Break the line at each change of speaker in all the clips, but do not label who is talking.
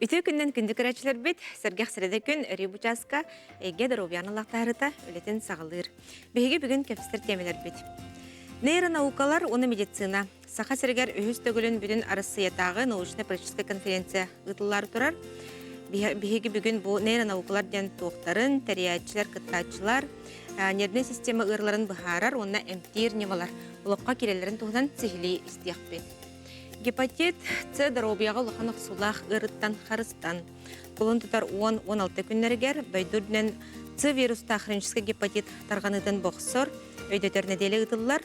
Үтүө күннэн күндү көрөөччүлэрбит, сэргэх сэрэдэ күн өрүү бу чааска эйгэ доруобуйаны лахтаарыта үлэтин саҕалыыр. Биһиги бүгүн кэпсэтэр тиэмэлэрбит. Нейронаукалар уонна медицина. Саха сиригэр үһүс төгүлүн бүтүн Арассыыйатааҕы научно-практическай конференция ыытыллаары турар. Биһиги бүгүн бу нейронаукалар диэн туохтарын, тэрийээччилэр, кыттааччылар, нервнэй система ыарыыларын быһаарар уонна эмтиир ньымалар олоххо киирэллэрин туһунан сиһилии истиэхпит. Гепатит С доруобуйаҕа улахан охсуулаах ыарыттан харыстан. Кулун тутар 10-16 күннэригэр дойду үрдүнэн С вирустаах хроническай гепатит тарҕаныытын бохсор, өйдөтөр нэдиэлэ ыытыллар.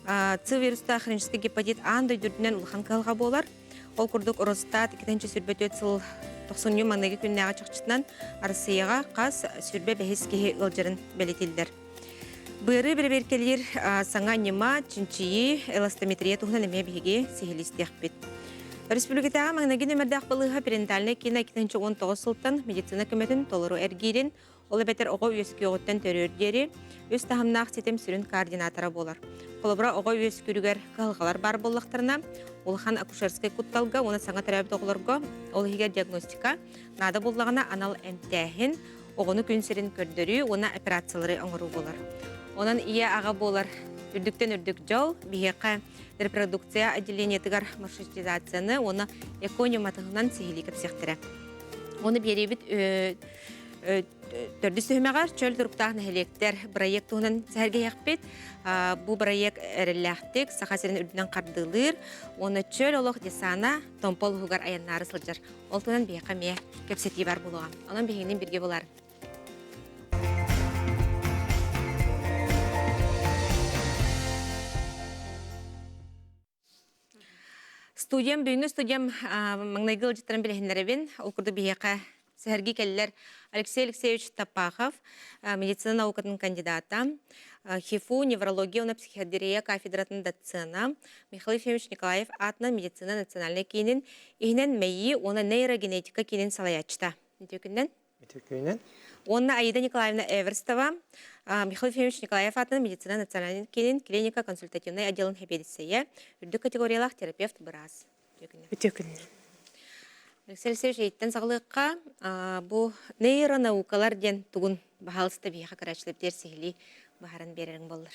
С вирустаах хроническай гепатит аан дойду үрдүнэн улахан кыһалҕа буолар. Ол курдук Росстат 2024 сыл тохсунньу маҥнайгы күннээҕи чахчытынан Арассыыйаҕа хас 25 киһи ыалдьарын бэлиэтииллэр. Быары бэрэбиэркэлиир саҥа ньыма, чинчийии, эластометрия туһунан эмиэ биһиги сиһилии истиэхпит. Республикатааҕы маҥнайгы нүмердээх балыыһа перинатальнай киинэ 2019 сылтан медицина көмөтүн толору эргиирин, ол эбэтэр оҕо үөскүөҕүттэн төрүөр диэри үс таһымнаах ситим сүрүн координатора буолар. Холобура, оҕо үөскүүрүгэр кыһалҕалар баар буоллахтарына, улахан акушерскай кутталга уонна саҥа төрөөбүт оҕолорго, ол иһигэр диагностика, наада буоллаҕына анал эмтээһин, оҕону күн сирин көрдөрүү уонна операциялары оҥоруу буолар. Онон ийэ-аҕа буолар үрдүктэн үрдүк дьол биһиэхэ репродукция отделениетыгар маршрутизацияны уонна эко ньыматынан сиһилии кэпсиэхтэрэ. Ону биэриибит төрдүс түһүмэҕэр чөл туруктаах нэһилиэктэр бырайыак туһунан сэһэргэһиэхпит. Бу бырайыак эрэллээхтик Саха сирин үрдүнэн хардыылыыр уонна чөл олох десана Томпо улууһугар айаннаары сылдьар. Ол туһунан биһиэхэ эмиэ кэпсэтии бар буолуоҕа. Онон биһигинин бииргэ булар. Студиям бүгүҥҥү студиям маҥнайгы ыалдьыттарын билиһиннэрэбин. Ол курдук биһиэхэ сэһэргии кэллэр Алексей Алексеевич Таппахов, медицина наукатын кандидата, ХИФУ неврология уонна психиатрия кафедратын доцена, Михаил Ефимович Николаев аатынан медицина национальнай киинин иһинэн мэйии уонна нейрогенетика киинин салайааччыта. Үтүөкүннэн.
Үтүөкүнэн.
Уонна Аида Николаевна Эверстова, Михаил Ефимович Николаев аатынан медицина национальнай киинин клиника консультативнай отделын сэбиэдиссэйэ, үрдүк категориялаах терапевт быраас.
Үтүөкүннэн.
Алексей Алексеевич эйиттэн саҕалыахха бу нейронаукалар диэн тугун баһаалыста биһиэхэ көрөөччүлэрбитигэр сиһилии быһааран биэрэриҥ буоллар.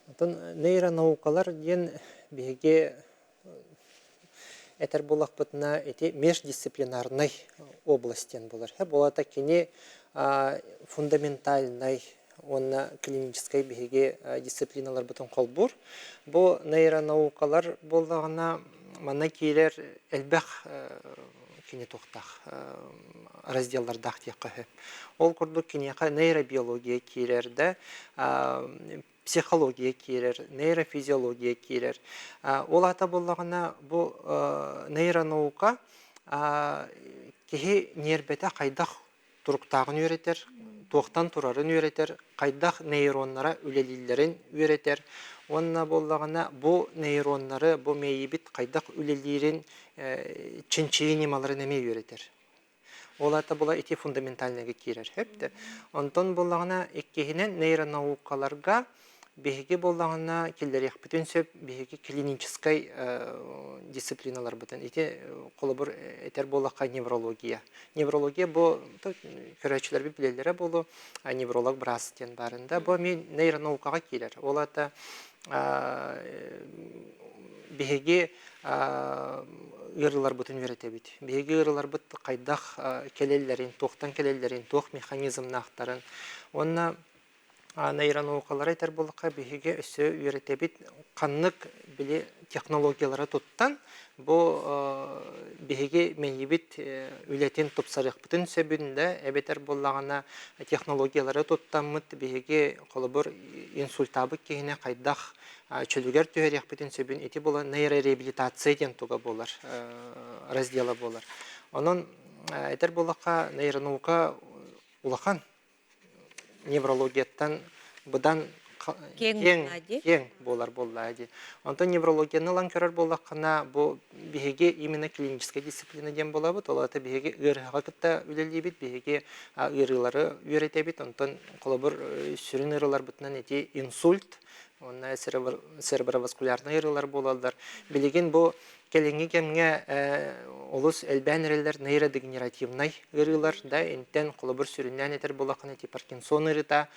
Оттон нейронаукалар диэн биһиги этэр буоллахпытына ити междисциплинарнай область диэн буолар. Буолата кини фундаментальнай уонна клиническай биһиги дисциплиналарбытын холбуур. Бу нейронаукалар буоллаҕына манна киирэр элбэх кини туохтаах разделлардаах диэххэ сөп. Ол курдук киниэхэ нейробиология киирэр да, психология киирэр, нейрофизиология киирэр. Ол аата буоллаҕына бу нейронаука киһи ньиэрбэтэ хайдах туруктааҕын үөрэтэр, туохтан турарын үөрэтэр, хайдах нейроннара үлэлииллэрин үөрэтэр уонна буоллаҕына бу нейроннары, бу мэйиибит хайдах үлэлиирин чинчийии ньымаларын эмиэ үөрэтэр. Ол аата була ити фундаментальныйга киирэр сөп Онтон буоллаҕына иккиһинэн нейронаукаларга биһиги буоллаҕына киллэриэхпитин сөп биһиги клиническай дисциплиналарбытын ити холобур этэр буоллахха неврология. Неврология бу көрөөччүлэрбит билэллэрэ буолуо невролог быраас диэн баарында бу эмиэ нейронаукаҕа киирэр. Ол аата биһиги ыарыыларбытын үөрэтэбит. Биһиги ыарыыларбыт хайдах кэлэллэрин, туохтан кэлэллэрин, туох механизмнаахтарын уонна нейронаукалары этэр буоллахха биһиги өссө үөрэтэбит ханнык били технологиялары туттан бу биһиги мэйиибит үлэтин тупсарыахпытын сөбүн да эбэтэр буоллаҕына технологиялары туттаммыт биһиги холобур инсультаабыт киһини хайдах чөлүгэр түһэриэхпитин сөбүн ити була нейрореабилитация диэн туга буолар раздела буолар онон этэр буоллахха нейронаука улахан неврологияттан быдан
киэҥ
киэҥ буолар буоллаа дии. Онтон неврологияны ылан көрөр буоллаххына, бу биһиги именно клиническая дисциплина диэн буолабыт. Ол аата биһиги ыарыһаҕы кытта үлэлиибит, биһиги ыарыылары үөрэтэбит. Онтон холобур сүрүн ыарыыларбытынан ити инсульт. Уонна цереброваскулярнай ыарыылар буолаллар. Билигин бу кэлиҥҥи кэмҥэ олус элбээн эрэллэр нейродегенеративнай ыарыылар да интэн холобур сүрүннээн этэр буоллаххына ити Паркинсон ыарыыта,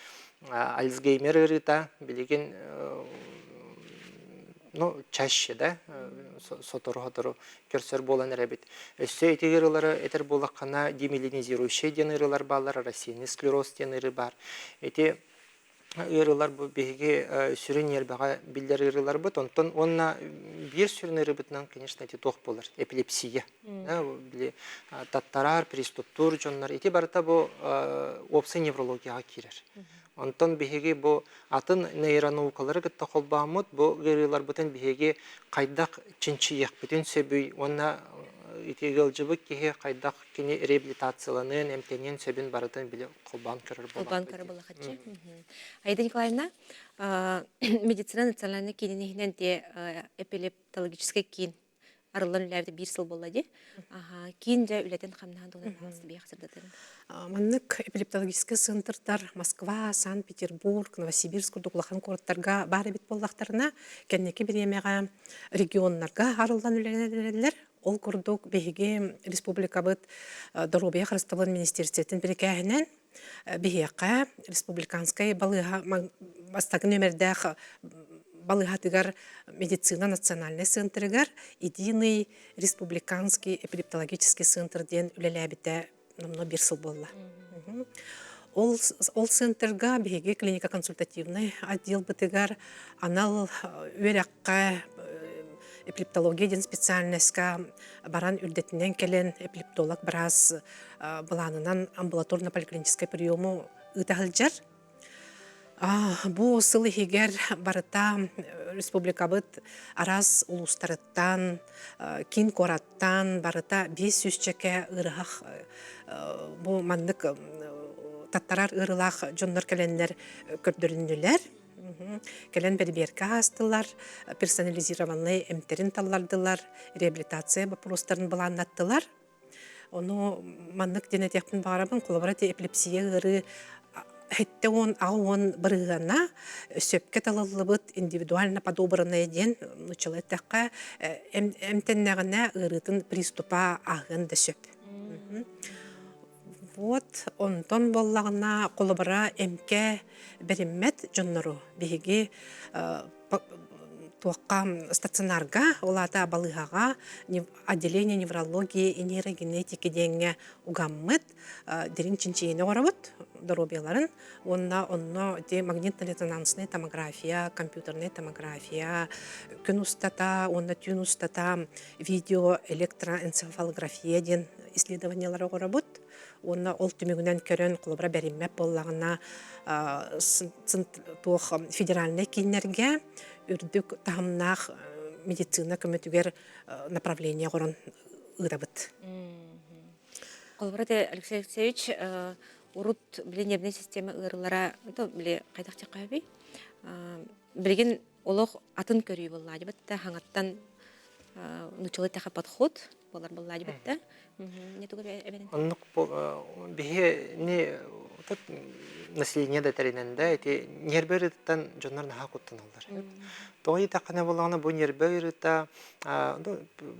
Альцгеймер ыарыыта билигин ну, чаще да сотору-сотору көрсөр буолан эрэбит. Өссө ити ыарыылары этэр буоллаххына демиелинизирующай диэн ыарыылар бааллар, рассеянный склероз диэн ыарыы баар. Ити ыарыылар бу биһиги сүрүн ньиэрбэҕэ биллэр ыарыыларбыт. Онтон уонна биир сүрүн ыарыыбытынан, конечно, ити туох буолар? Эпилепсия. Били таттарар, приступтуур дьоннор. Ити барыта бу уопсай неврологияҕа киирэр. Онтон биһиги бу атын нейронаукалары кытта холбооммут бу ыарыыларбытын биһиги хайдах чинчийиэхпитин сөбүй уонна ити ыалдьыбыт киһи хайдах кини реабилитацияланыан, эмтэниэн сөбүн барытын били холбоон көрөр
Холбоон көрөр буоллахаччы. Аида Николаевна, медицина национальнай киинин иһинэн те эпилептологическай киин арыллан үлээбитэ биир сыл буолла дии. Киин дьэ үлэтин хамнаһын туһунан биһиэхэ сырдатырын.
Маннык эпилептологическай центрдар Москва, Санкт-Петербург, Новосибирск курдук улахан куораттарга баар эбит буоллахтарына, кэнники бириэмэҕэ регионнарга арыллан үлэлэнэллэр. Ол курдук биһиги республикабыт доруобуйа харыстабылын министерствотын бирикээһинэн биһиэхэ республиканскай балыыһа бастакы нүөмэрдээх балыыһатыгар медицина национальнай центрыгар единый республиканский эпилептологический центр диэн үлэлээбитэ номнуо биир сыл буолла. Ол, ол центрга биһиги клиника консультативнай отделбытыгар анал үөрэххэ эпилептология диэн специальностька баран үрдэтинэн кэлэн эпилептолог быраас былаанынан амбулаторно-поликлиническай приему ыыта сылдьар. Бу сыл иһигэр барыта республикабыт араас улуустарыттан, киин куораттан барыта 500-чэкэ ыарыһах бу маннык таттарар ыарыылаах дьоннор кэлэннэр көрдөрүннүлэр. Кэлэн бэрибиэркэ аастылар, персонализированнай эмтэрин таллардылар, реабилитация боппуруостарын былааннаттылар. Ону маннык диэн этиэхпин баҕарабын, холобура ити эпилепсия ыарыы 70-80 бырыһыана сөпкө талыллыбыт индивидуально подобранное диэн нууччалыы эттэххэ эмтэннэҕинэ ыарыытын приступа ааһыан да сөп. Вот онтон буоллаҕына холобура эмкэ бэриммэт дьоннору биһиги туохха стационарга, ол аата балыыһаҕа отделение неврологии и нейрогенетики диэҥҥэ угаммыт дириҥ чинчийиини оҥоробут доруобуйаларын уонна онно ити магнитно-резонансная томография, компьютерная томография күн устата уонна түүн устата видео электроэнцефалография диэн исследованиелары оҥоробут уонна ол түмүгүнэн көрөн холобура бэриммэт буоллаҕына туох федеральнай кииннэргэ үрдүк таһымнаах медицина көмөтүгэр направление оҥорон ыытабыт.
Холобура Алексей Алексеевич урут били нервнэй система ыарыылара били хайдах диэххэ билигин олох атын көрүү буоллаа дебатта хаҥаттан нуччалыы тэхэ подход буолар буоллаа дебатта не тугу эбэрин
Оннук биһини население да тэринэн да ити ньиэрбэ ыарыытыттан дьоннор наһаа куттаналлар. Тоҕо диэтэххинэ буоллаҕына бу ньиэрбэ ыарыыта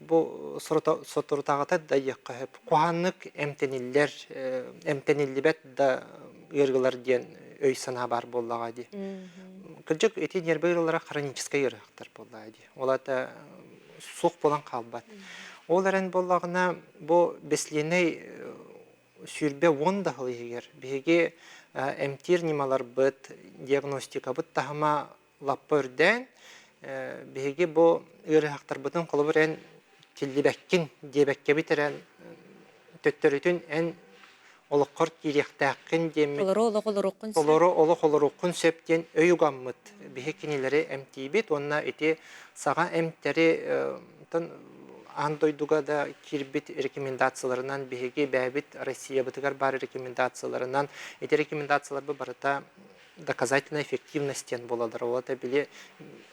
бу соторутааҕыта да диэххэ сөп. Куһаҕаннык эмтэниллэр, эмтэниллибэт да ыарыылар диэн өй-санаа баар буоллаҕа дии. Кырдьык ити ньиэрбэ ыарыылара хроническай ыарыһахтар буоллаҕа дии. Ол аата суох буолан хаалбат. Ол эрэн буоллаҕына бу бэслиэнэй 20-10 да сыл иһигэр биһиги эмтиир ньымаларбыт, диагностикабыт таһыма лаппа үрдээн, биһиги бу ыарыһахтарбытын холобур эн тиллибэккин диэбэккэбит эрэн төттөрүтүн эн олоххор киириэхтээххин диэммит
Толору олох олоруоххун сөп.
Толору олох олоруоххун сөп диэн өй угаммыт. Биһи кинилэри эмтиибит уонна ити саҥа эмтэри аан дойдуга да киирбит рекомендацияларынан биһиги бэйэбит Россиябытыгар баар рекомендацияларынан ити рекомендацияларбыт барыта доказательная эффективность диэн буолаллар. Ол это били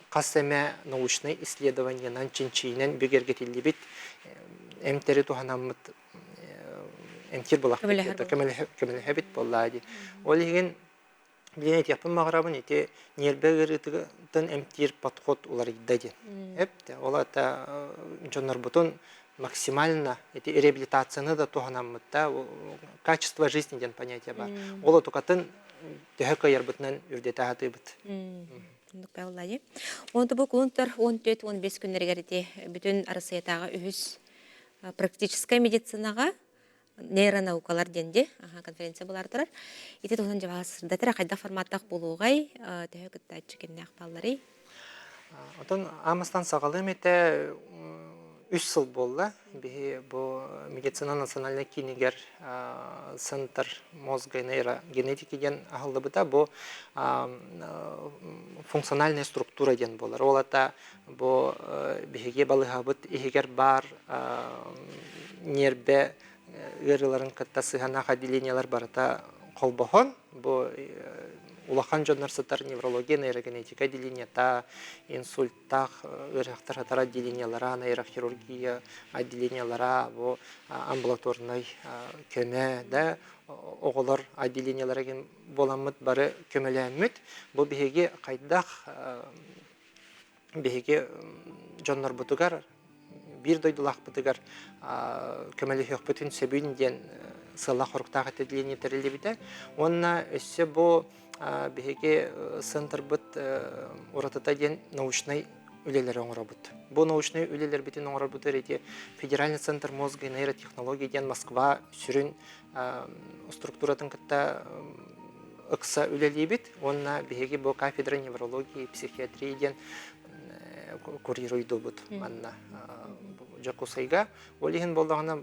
хас эмэ научнай исследованиенан чинчийинэн бигэргэтиллибит эмтэри туһанаммыт эмтиир буолахпыт көмөлөһөбүт буоллаа дии. Ол иһин. Билигин этиэхпин баҕарабын, ити ньиэрбэ ыарыытыттан эмтиир подход уларыйда диэн. Эп ол это дьоннорбутун максимально ити реабилитацияны да туһанаммыт да качество жизни диэн понятие бар. Ол отукатын төһө кыайарбытынан үрдэтэ сатыыбыт.
Онто бу кулунтар 14-15 күннэригэр ити бүтүн Арассыйатааҕы үһүс практическай медицинаҕа нейронаукалар диэн ди конференция булар турар. Ити туһунан дьабаа сырдатар хайдах форматтаах буолуоҕай, төһө кыттааччы кимнээх баалларый?
Отон аамастан саҕалыым этэ үс сыл буолла. Биһи бу медицина национальнай киинигэр центр мозга и нейрогенетики диэн аһыллыбыта. Бу функциональная структура диэн буолар. Ол ата бу биһиги балыһабыт иһигэр баар ньиэрбэ ыарыыларын кытта сыһыаннаах отделениелар барыта холбоһон бу улахан дьоннор сытар неврология, нейрогенетика отделениета, инсульттаах ыарыһахтар сытар отделениелара, нейрохирургия отделениелара, бу амбулаторнай көмө да оҕолор отделениелара буоламмыт бары көмөлөөммүт. Бу биһиги хайдах биһиги дьоннорбутугар биир дойдулаахпытыгар көмөлөһүөхпүтүн сөбүн диэн сыаллаах-соруктаах этиллиини тэриллибитэ. Уонна өссө бу биһиги центрбыт уратыта диэн научнай үлэлэри оҥоробут. Бу научнай үлэлэрбитин оҥорорбутугар ити Федеральный центр мозга и нейротехнологий диэн Москва сүрүн структуратын кытта ыкса үлэлиибит уонна биһиги бу кафедра неврологии и психиатрии диэн курируйдубут манна Дьокуускайга. Ол иһин буоллаҕына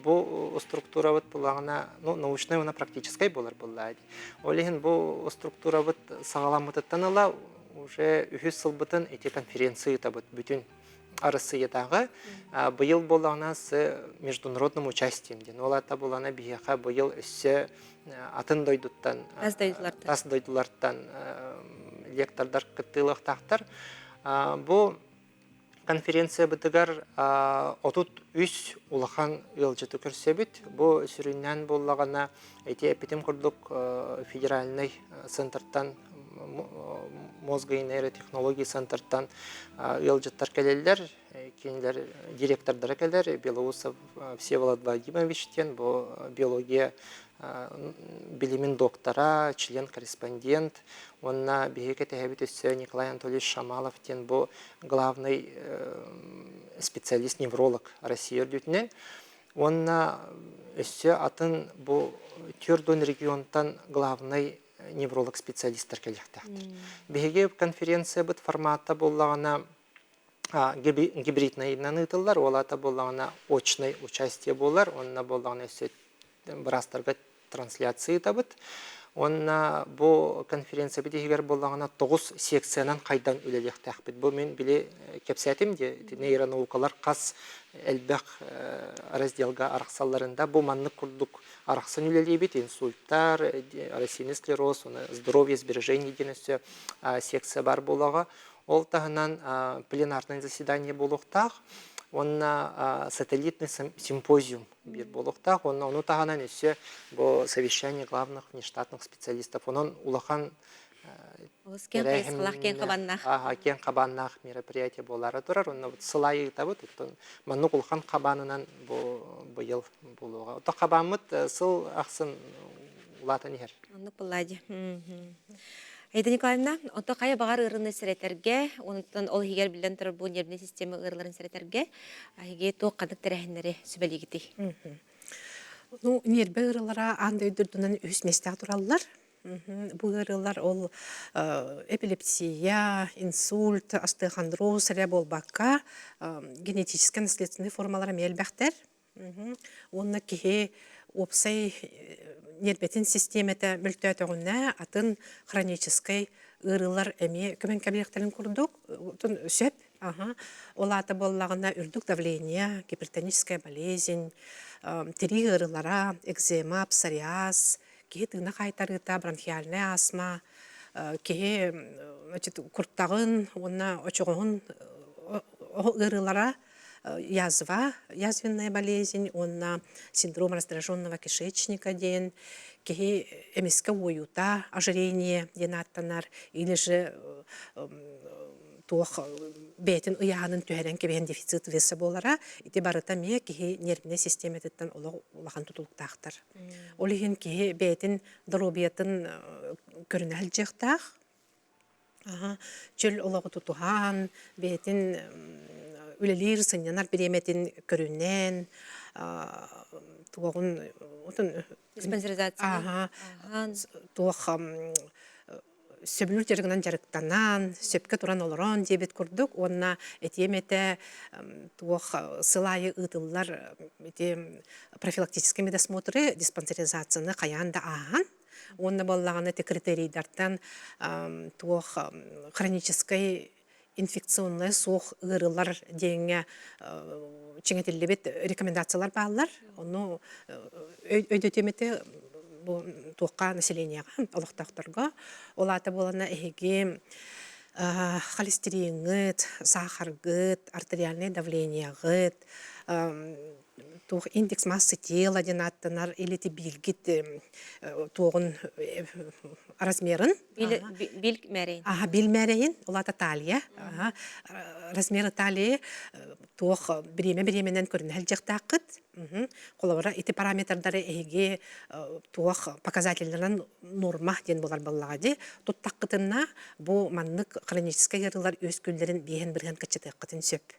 бу структурабыт буоллаҕына ну научнай уонна практическай буолар буоллаа дии. Ол иһин бу структурабыт саҕаламмытыттан ыла уже үһүс сылбытын ити конференция ыытабыт бүтүн Арассыыйатааҕы быйыл буоллаҕына с международным участием диэн. Ол аата буоллаҕына биһиэхэ быйыл өссө атын дойдуттан тас дойдулартан лектордар кыттыылаахтаахтар. Бу конференциябытыгар 33 улахан ыалдьыты көрсөбүт. Бу сүрүннээн буоллаҕына ити эппитим курдук федеральнай центртан мозга и нейротехнологии центртан ыалдьыттар кэлэллэр. Кинилэр директордара кэлэр Белоусов Всеволод Владимирович диэн бу биология билимин доктора, член-корреспондент уонна биһиги кэтэһэбит өссө Николай Анатольевич Шамалов диэн бу главный специалист-невролог Россия үрдүтүнэн. Уонна өссө атын бу 40 регионтан главный невролог специалистар кэлиэхтээхтэр. Биһиги конференциябыт формата буоллаҕына гибриднайынан ыытыллар, ол аата буоллаҕына очнай участие буолар, онно буоллаҕына өссө быраастарга трансляция ыытабыт. Уонна бу конференциябыт иһигэр буоллаҕына тоҕус секциянан хайдан үлэлиэхтээхпит. Бу мин били кэпсээтим дии, нейронаукалар хас элбэх разделга арахсалларында бу маннык курдук арахсан үлэлиибит инсульттар, рассеянный склероз, здоровье сбережение диэн өссө секция бар буолаҕа. Ол таһынан пленарное заседание буолуохтаах уонна сателлитный симпозиум биир буолуохтаах. Уонна ону таһынан өссө бу совещание главных внештатных специалистов. Онон улахан
Олус киэҥ хайысхалаах, киэҥ хабааннаах.
Ааһа, киэҥ хабааннаах мероприятие буолаары турар. Онно сыл аайы ыытабыт. Оттон маннык улахан хабаанынан бу быйыл буолуоҕа. Ото хабааммыт сыл ахсын улаатан иһэр.
Оннук буоллаа дии. Аида Николаевна, ото хайа баҕар ыарыыны сэрэтэргэ, онтон ол иһигэр биллэн турар бу нервнэй система ыарыыларын сэрэтэргэ, эһиги туох ханнык тэрээһиннэри сүбэлиигитий?
Ну, ньиэрбэ ыарыылара аан дойду үрдүнэн үһүс миэстэҕэ тураллар. Бу ыарыылар ол эпилепсия, инсульт, остеохондроз эрэ буолбакка, генетическай наследственнай формалара эмиэ элбэхтэр. Уонна киһи уопсай ньиэрбэтин систиэмэтэ мөлтөөтөҕүнэ, атын хроническай ыарыылар эмиэ көмөн кэлиэхтэрин курдук сөп. Ол аата буоллаҕына үрдүк давление, гипертоническая болезнь, тирии ыарыылара, экзема, псориаз, киһи тыына хаайтарыыта, бронхиальная астма, киһи значит, куртаҕын уонна очоҕоһун ыарыылара. язва, язвенная болезнь уонна синдром раздраженного кишечника диэн киһи эмискэ уойуута, ожирение диэн ааттанар, или же туох бэйэтин ыйааһынын түһэрэн кэбиһэн дефицит веса буолара. Ити барыта эмиэ киһи нервнэй систиэмэтиттэн олох улахан тутулуктаахтар. Ол иһин киһи бэйэтин доруобуйатын көрүнэ сылдьыахтаах. Чөл олоҕу тутуһан, бэйэтин үлэлиир, сынньанар бириэмэтин көрүнэн, туоҕун
Диспансеризация.
Туох сөбүлүүр дьарыгынан дьарыктанан, сөпкө туран олорон диэбит курдук уонна этиэм этэ туох сыл аайы ыытыллар ити профилактический медосмотры, диспансеризацияны хайаан да ааһан уонна буоллаҕына ити критерийдартан туох хроническай инфекционнай суох ыарыылар диэҥҥэ чиҥэтиллибит рекомендациялар бааллар. Ону өйдөтүөм этэ бу туохха населениеҕа, олохтоохторго. Ол аата буолана эһиги холестериҥҥыт, саахаргыт, артериальнай давлениеҕыт, туох индекс массы тела диэн ааттанар или биилгит туоҕун размерын
бил мээрэйин
аха бил мээрэйин ол аата талия размеры талии туох бириэмэ бириэмэнэн көрүнэ сылдьыахтааххыт холобура ити параметрдары эһиги туох показателлэринэн норма диэн буолар буоллаҕа дии туттаххытына бу маннык хроническай ыарыылар үөскүүллэрин биэһэн бырыһан кыччатыаххытын сөп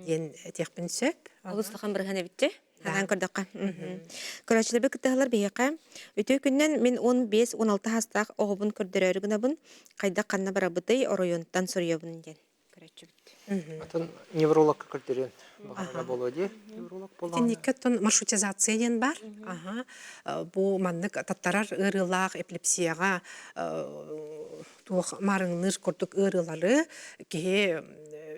диэн этиэхпин сөп.
Олус улахан бырыһан эбитчи. Анаан көрдөххө. Көрөөччүлэрбит кыттыһаллар биһиэхэ. Үтүө күннэн мин 15-16 саастаах оҕобун көрдөрөөрү гынабын. Хайдах ханна барабытый, оройуонтан суруйабын диэн көрөөччүбүт.
Атын неврологка көрдөрүөн баҕарара буолуо дии. Невролог буоллаҕына.
Итинникке оттон маршрутизация диэн бар. Аха. Бу маннык таттарар ыарыылаах эпилепсияҕа туох маарыҥныыр курдук ыарыылары киһи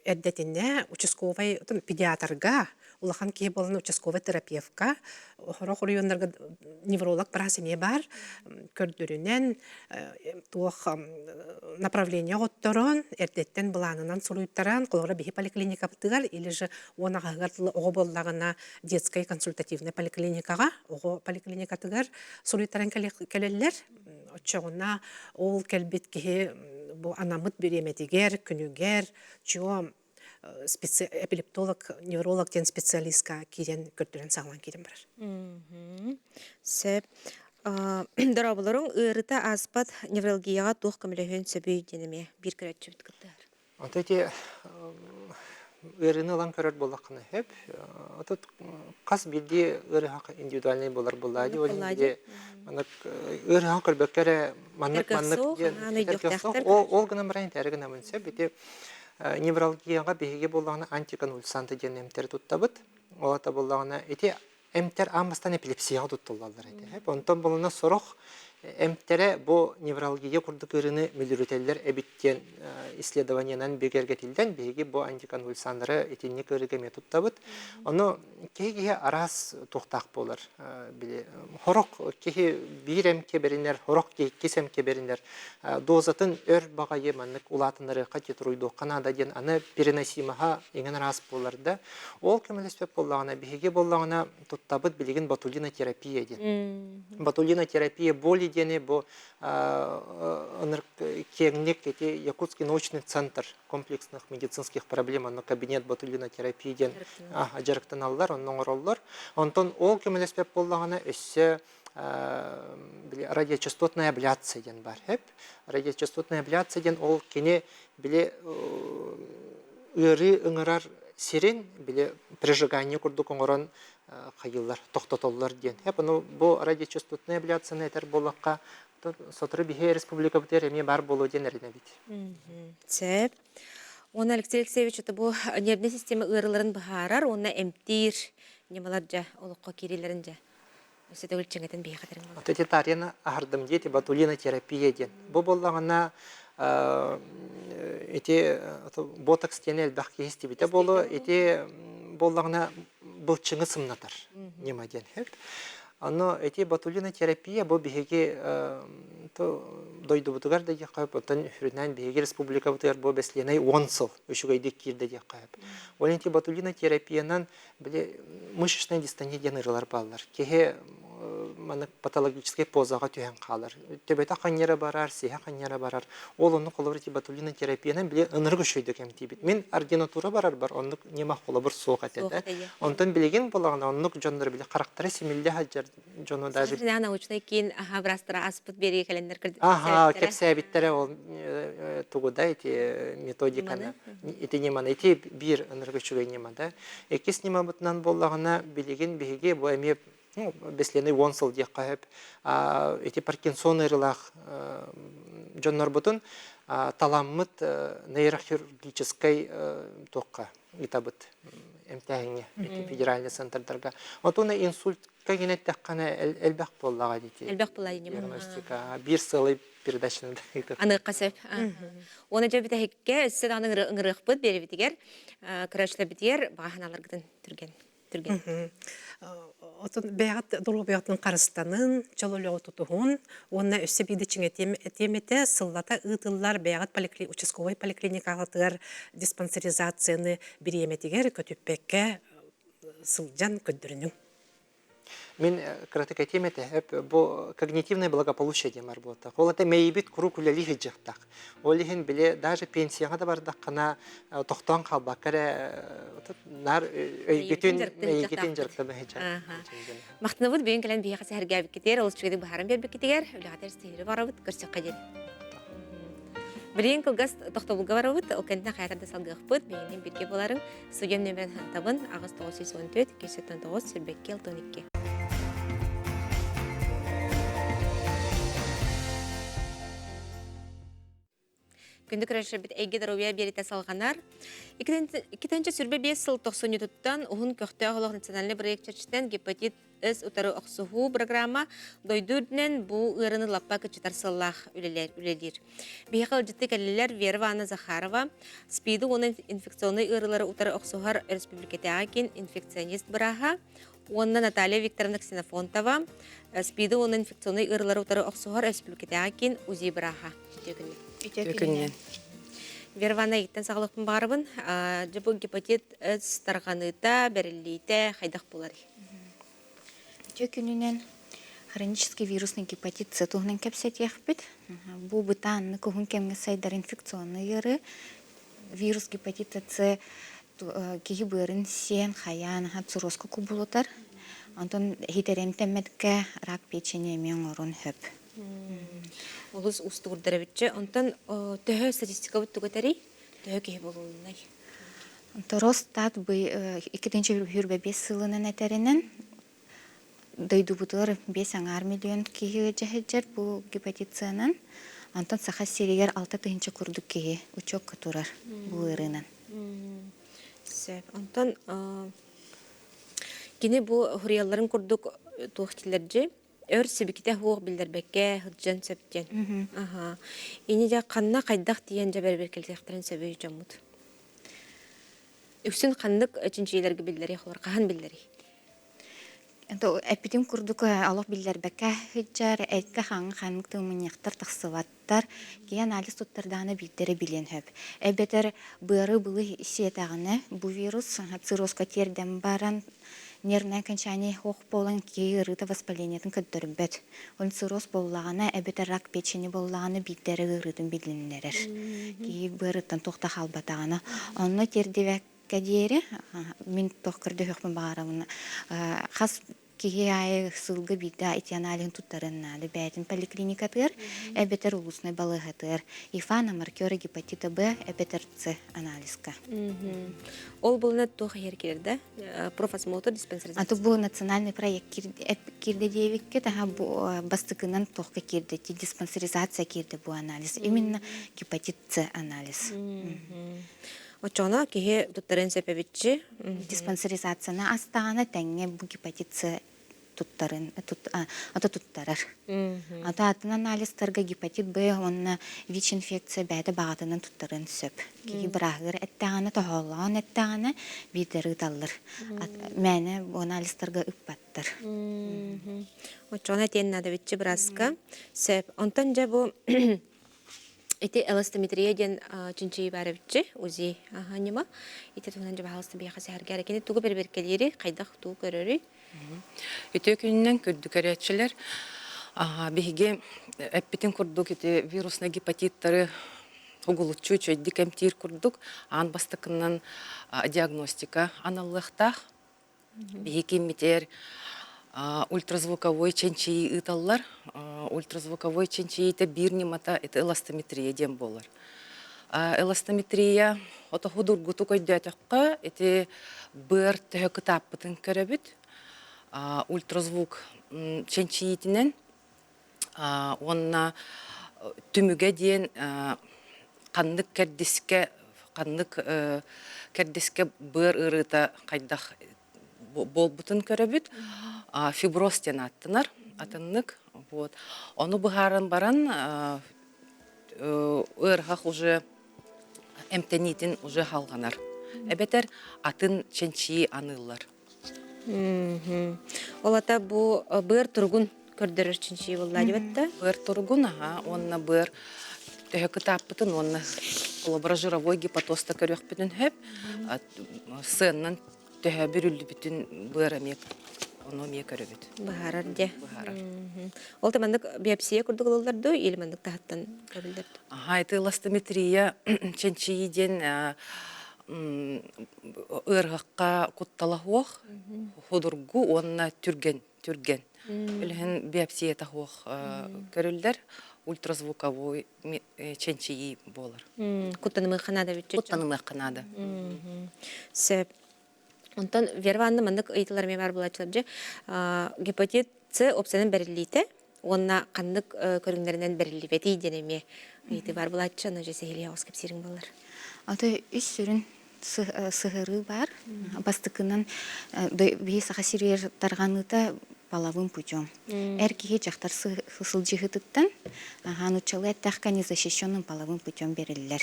эрдэтинэ участковай педиатрга улахан киһи буолан участковай терапевка сорох оройуоннарга невролог быраас эмиэ баар көрдөрүнэн туох направление оҕотторон эрдэттэн былаанынан суруйтаран холобура биһи поликлиникабытыгар или же уон аҕаһыгар дылы оҕо буоллаҕына детскай консультативнай поликлиникаҕа оҕо поликлиникатыгар суруйтаран кэлэллэр. Оччоҕуна ол кэлбит киһи бу анаммыт бириэмэтигэр, күнүгэр чуо эпилептолог, невролог диэн специалистка киирэн көрдөрөн саҕалаан киирэн барар.
Сөп. Дорооболоруҥ ыарыта ааспат невралгияҕа туох көмөлөһүөн сөбүй диэн эмиэ биир көрөөччүбүт кыттыһар.
Ото ити ыарыыны ылан көрөр буоллаххына сөп. Ото хас биирдии ыарыһах индивидуальный буолар буоллаа дии. Ол иһин били маннык ыарыһаҕы көрбөккө эрэ маннык маннык диэн ол ол гынан баран этээри гынабын сөп. Ити невралгияҕа биһиги буоллаҕына антиконвульсанты диэн эмтэри туттабыт. Ол ата буоллаҕына ити эмтэр аан бастаан эпилепсияҕа туттуллаллар этэ. Онтон булуна сорох эмтэрэ бу невралгия курдук ыарыыны мүлүрүтэллэр эбит диэн исследованиенан бигэргэтиллэн биһиги бу антиконвульсаннары итинник ыарыыга эмиэ туттабыт. Ону киһи-киһи араас туохтаах буолар. Били хорох киһи биир эмкэ бэринэр, хорох киһи иккис эмкэ бэринэр. Дозатын өр баҕайы маннык улаатыннарыахха, титруйдуохха наада диэн аны переносимоһа иҥэн араас буолар да. Ол көмөлөспөт буоллаҕына, биһиги буоллаҕына туттабыт билигин ботулинотерапия диэн. Ботулинотерапия боли диэни бу киэҥник ити Якутский научный центр комплексных медицинских проблем онно кабинет ботулинотерапии диэн дьарыктаналлар, онно оҥороллор. Онтон ол көмөлөспөт буоллаҕына өссө радиочастотная абляция диэн бар. Радиочастотная абляция диэн ол кини били ыарыы ыҥырар сирин били прижигание курдук оҥорон хайыыллар, тохтотоллор диэн. Ону бу радиочастотная абляцияны этэр буоллахха, сотору биһи республикабытыгар эмиэ баар буолуо диэн эрэнэбит.
Сөп. Уонна Алексей Алексеевич это бу нервнэй система ыарыыларын быһаарар уонна эмтиир ньымалар дьэ олоххо киириилэрин дьэ өссө төгүл чиҥэтэн биһиэхэ этэрин буолар.
Тоталитарияны аһардым диэти ботулинотерапия диэн. Бу буоллаҕына ити ботокс диэни элбэх киһи истибитэ буолуо. Ити буоллаҕына былчыҥы сымнатар ньыма диэн. Ону ити ботулинотерапия бу биһиги дойдубутугар да диэххэ сөп, оттон сүрүннээн биһиги республикабытыгар бу бэслиэнэй 10 сыл үчүгэйдик киирдэ диэххэ сөп. Ол ити ботулинотерапиянан били мышечная дистония диэн ырылар бааллар. Киһи маннык патологическай позаҕа түһэн хаалар. Төбөтө ханньара барар, сиһэ ханньара барар. Ол оннук холобур ити ботулинотерапиянан били ынырык үчүгэйдик эмтиибит. Мин ординатура барарбар оннук ньыма холобур суох этэ да. Онтон билигин буолаҕына оннук дьоннор били харахтара симиллэ сылдьар дьону даже
научнай киин аха бырастара аспыт биэригэ кэлэннэр
Аха, кэпсээбиттэрэ ол тугу да ити методиканы ити ньыманы ити биир ынырык үчүгэй ньыма да. Иккис ньымабытынан буоллаҕына билигин биһиги бу эмиэ ну, бэслиэнэй 10 сыл диэххэ сөп ити Паркинсон ыарыылаах дьоннорбутун таламмыт нейрохирургическай туохха ыытабыт эмтээһиҥҥэ ити федеральный центрдарга. Отуна инсультка гин эттэххинэ элбэх буоллаҕа дии.
Элбэх буолла
диагностика. Биир сыалай передачаны ыытар.
Аныахха сөп. Уонна дьэ бүтэһиккэ өссө даҕаны ыҥырыахпыт биэрибитигэр көрөөччүлэрбитигэр баҕа санааларгытын түргэн түргэн.
Отон бэйэҕит доруобуйаҕытын харыстанын, чөл олоҕу тутуһун уонна өссө биирдэ чиҥэтиэм этиэм этэ сыллата ыытыллар бэйэҕит участковай поликлиникаҕытыгар диспансеризацияны бириэмэтигэр көтүппэккэ сылдьан көрдөрүнүҥ.
Мин кыратык этиэм этэ, бу когнитивное благополучие диэн бар буолтах. Ол это мэйибит куруук үлэлии сылдьыахтаах. Ол иһин били даже пенсияҕа да бардаххына тохтоон хаалбакка эрэ наар өйгүтүн мэйигитин дьарыктана сылдьар.
Махтанабыт бүгүн кэлэн биһиэхэ сэһэргээбиккитигэр, олус үчүгэйдик быһааран биэрбиккитигэр, үлэҕитигэр ситиһири барабыт, көрсөххө диэри. Билигин кылгас тохтобулга барабыт, ол кэнниттэн хайатар да салгыахпыт, биһигинин бииргэ буоларыҥ. Студия нөмерин хантабын 8914 279 22 62. Күндү көрөөччүлэрбит эйгэ доруобуйа биэритэ салҕанар. 2025 сыл тохсунньутуттан уһун көхтөөх олох национальный проект чэрчитинэн гепатит С утары охсуһуу программа дойду үрдүнэн бу ыарыны лаппа кыччатар сыаллаах үлэлиир. Биһиэхэ ыалдьытты кэллилэр Вера Ивановна Захарова, СПИДы уонна инфекционнай ыарыылары утары охсуһар өрөспүүбүлүкэтээҕи киин инфекционист бырааһа уонна Наталья Викторовна Ксенофонтова, СПИДы уонна инфекционнай ыарыылары утары охсуһар өрөспүүбүлүкэтээҕи киин УЗИ бырааһа. Үтүө күнү.
Үтүө күнүнэн.
Вера Ивановна эйигиттэн саҕалыахпын баҕарабын. Дьэ бу гепатит С тарҕаныыта, бэриллиитэ хайдах буоларый?
Үтүө күнүнэн хронический вирусный гепатит С туһунан кэпсэтиэхпит. Бу бытааннык уһун кэмҥэ сайдар инфекционный ыарыы. Вирус гепатита С киһи быарын сиэн, хайаан, циррозка кубулутар. Онтон иһитэр эмтэммэткэ рак печени эмиэ оҥорун сөп.
Олус уустугурдар эбитчи. Онтон төһө статистикабыт тугатарый? Төһө киһи булулуннай?
Росстат 2025 сылынан этэринэн, дойдубутугар 5,5 миллион киһи ыалдьа бу гепатитциянан. Онтон Саха сиригэр 6 тыһыынча курдук киһи учуокка турар бу ыарыынан.
Сөп. Онтон кини бу хуруйалларын курдук туох дииллэр өр сибикитэ суох биллэрбэккэ сылдьан сөп диэн. Аха. Ини дьэ ханна хайдах тиийэн дьэ бэрбэркэлиэхтэрин сөбүй дьоммут? Үксүн ханнык чинчийиилэргэ биллэрий холор хаһан биллэрий?
Эппитим курдук олох биллэрбэккэ сылдьар, эккэ хаҥ ханнык тымынньахтар тахсыбаттар, киһи анализ туттардаҕына биирдэрэ билиэн сөп. Эбэтэр быары былы сиэтэҕинэ бу вирус циррозка тиэрдэн баран нервное окончание суох буолан киһи ыарыыта воспалениетын көрдөрбөт. Ол цирроз буоллаҕына эбэтэр рак печени буоллаҕына биирдэ эрэ ыарыытын билиннэрэр. Киһи быарыттан туох да хаалбатаҕына. Онно тиэрдибэккэ диэри мин туох көрдөһүөхпүн баҕарабын хас киһи аайы сылга биирдэ ити аналиһын туттарыан наада бэйэтин поликлиникатыгар эбэтэр улуснай балыыһатыгар ИФА на маркеры гепатита Б эбэтэр С анализка.
Ол булна туох иһэр киирэр да? Профосмотр диспансеризация.
А то бу национальный проект киирдэ диэбиккэ таха бу бастакынан туохка киирдэ диспансеризация киирдэ бу анализ именно гепатит С анализ.
Оччоҕуна киһи туттарын сөп эбитчи.
Диспансеризацияны астаҕына тэҥҥэ бу гепатит С. туттарын ата туттарар. Ата атын анализтарга гепатит Б уонна ВИЧ-инфекция бэйэтэ баҕатынан туттарыан сөп. Киһи бырааһыгар эттэҕинэ, тоһоҕолоон эттэҕинэ биирдэр ыыталлар. Мээнэ бу анализтарга ыппаттар.
Оччоҕуна этиэн наада биччи бырааска. Сөп. Онтон дьэ бу ити эластометрия диэн чинчийии баар эбитчи, УЗИ ньыма. Ити туһунан дьэ баһаалыста биһиэхэ сэһэргээр. Кини тугу бэрэбиэркэлиири, хайдах тугу көрөрүй?
Үтүө күнүнэн күндү көрөөччүлэр. Биһиги эппитин курдук ити вируснай гепатиттары угулуччу үчүгэйдик эмтиир курдук аан бастакынан диагностика аналлыахтаах. Биһиги киммитигэр ультразвуковой чинчийии ыыталлар. Ультразвуковой чинчийиитэ биир ньымата это эластометрия диэн буолар. Эластометрия отоһу дургутук өйдөөтөххө ити быар төһө кытааппытын көрөбүт. Ультразвук чинчийиитинэн уонна түмүгэ диэн ханнык кэрдискэ ханнык кэрдискэ быар ыарыыта хайдах буолбутун көрөбүт. Фиброз диэн ааттанар атыннык. Вот. Ону быһааран баран ыарыһах уже эмтэниитин уже халҕанар. Эбэтэр атын чинчийии аныыллар.
Ол ата бу быар туругун көрдөрөр чинчийии буолла дибэтте.
Быар туругун аха уонна быар төһө кытааппытын уонна холобура жировой гепатозта көрүөхпүтүн сөп. Сыаннан төһө бүрүллүбүтүн быар эмиэ ону эмиэ көрөбүт.
Быһаарар дьэ.
Быһаарар.
Ол да маннык биопсия курдук ылыллар дуу или маннык таһыттан көрүллэр дуу?
Аха, это эластометрия чинчийии диэн ыарыһахха куттала суох, худургу уонна түргэн түргэн. Үлэһин биопсията суох көрүллэр, ультразвуковой чинчийии буолар.
Куттанымыахха наада эбит.
Куттанымыахха наада.
Сөп. Онтон Вера Ивановна маннык ыйытылар эмиэ баар буолааччылар дьэ. Гепатит С опциянан бэриллиитэ уонна ханнык көрүҥнэринэн бэриллибэтий диэн эмиэ ыйытыы баар буолааччы. Аны дьэ сиһилии оҕус кэпсиириҥ буолар.
Аты үс сүрүн сыһырыы баар. Бастакынан биһи Саха сиригэр тарҕаныыта половым путем. Эр киһи дьахтар сылдьыһыытыттан нууччалыы эттэххэ незащищенным половым путем бериллэр.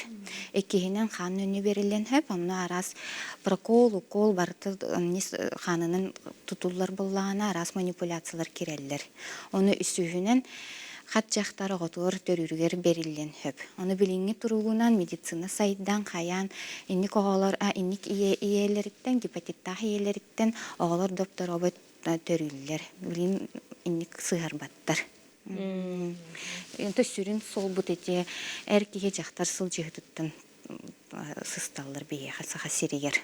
Иккиһинэн хаан нөнү бериллэн хөп, онно араас прокол, укол барыта хаанынан тутуллар буоллаҕына араас манипуляциялар кирэллэр. Ону үсүһүнэн хат дьахтар оҕотугар төрүүрүгэр бэриллиэн сөп. Ону билиҥҥи туругунан медицина сайдан, хайаан инник оҕолор инник ийэлэриттэн, гепатиттаах ийэлэриттэн оҕолор допторобут төрүүллэр. Билигин инник сыһарбаттар. Онто сүрүн суолбут ити эр киһи дьахтар сылдьыһытыттан сысталлар биһиэхэ Саха сиригэр.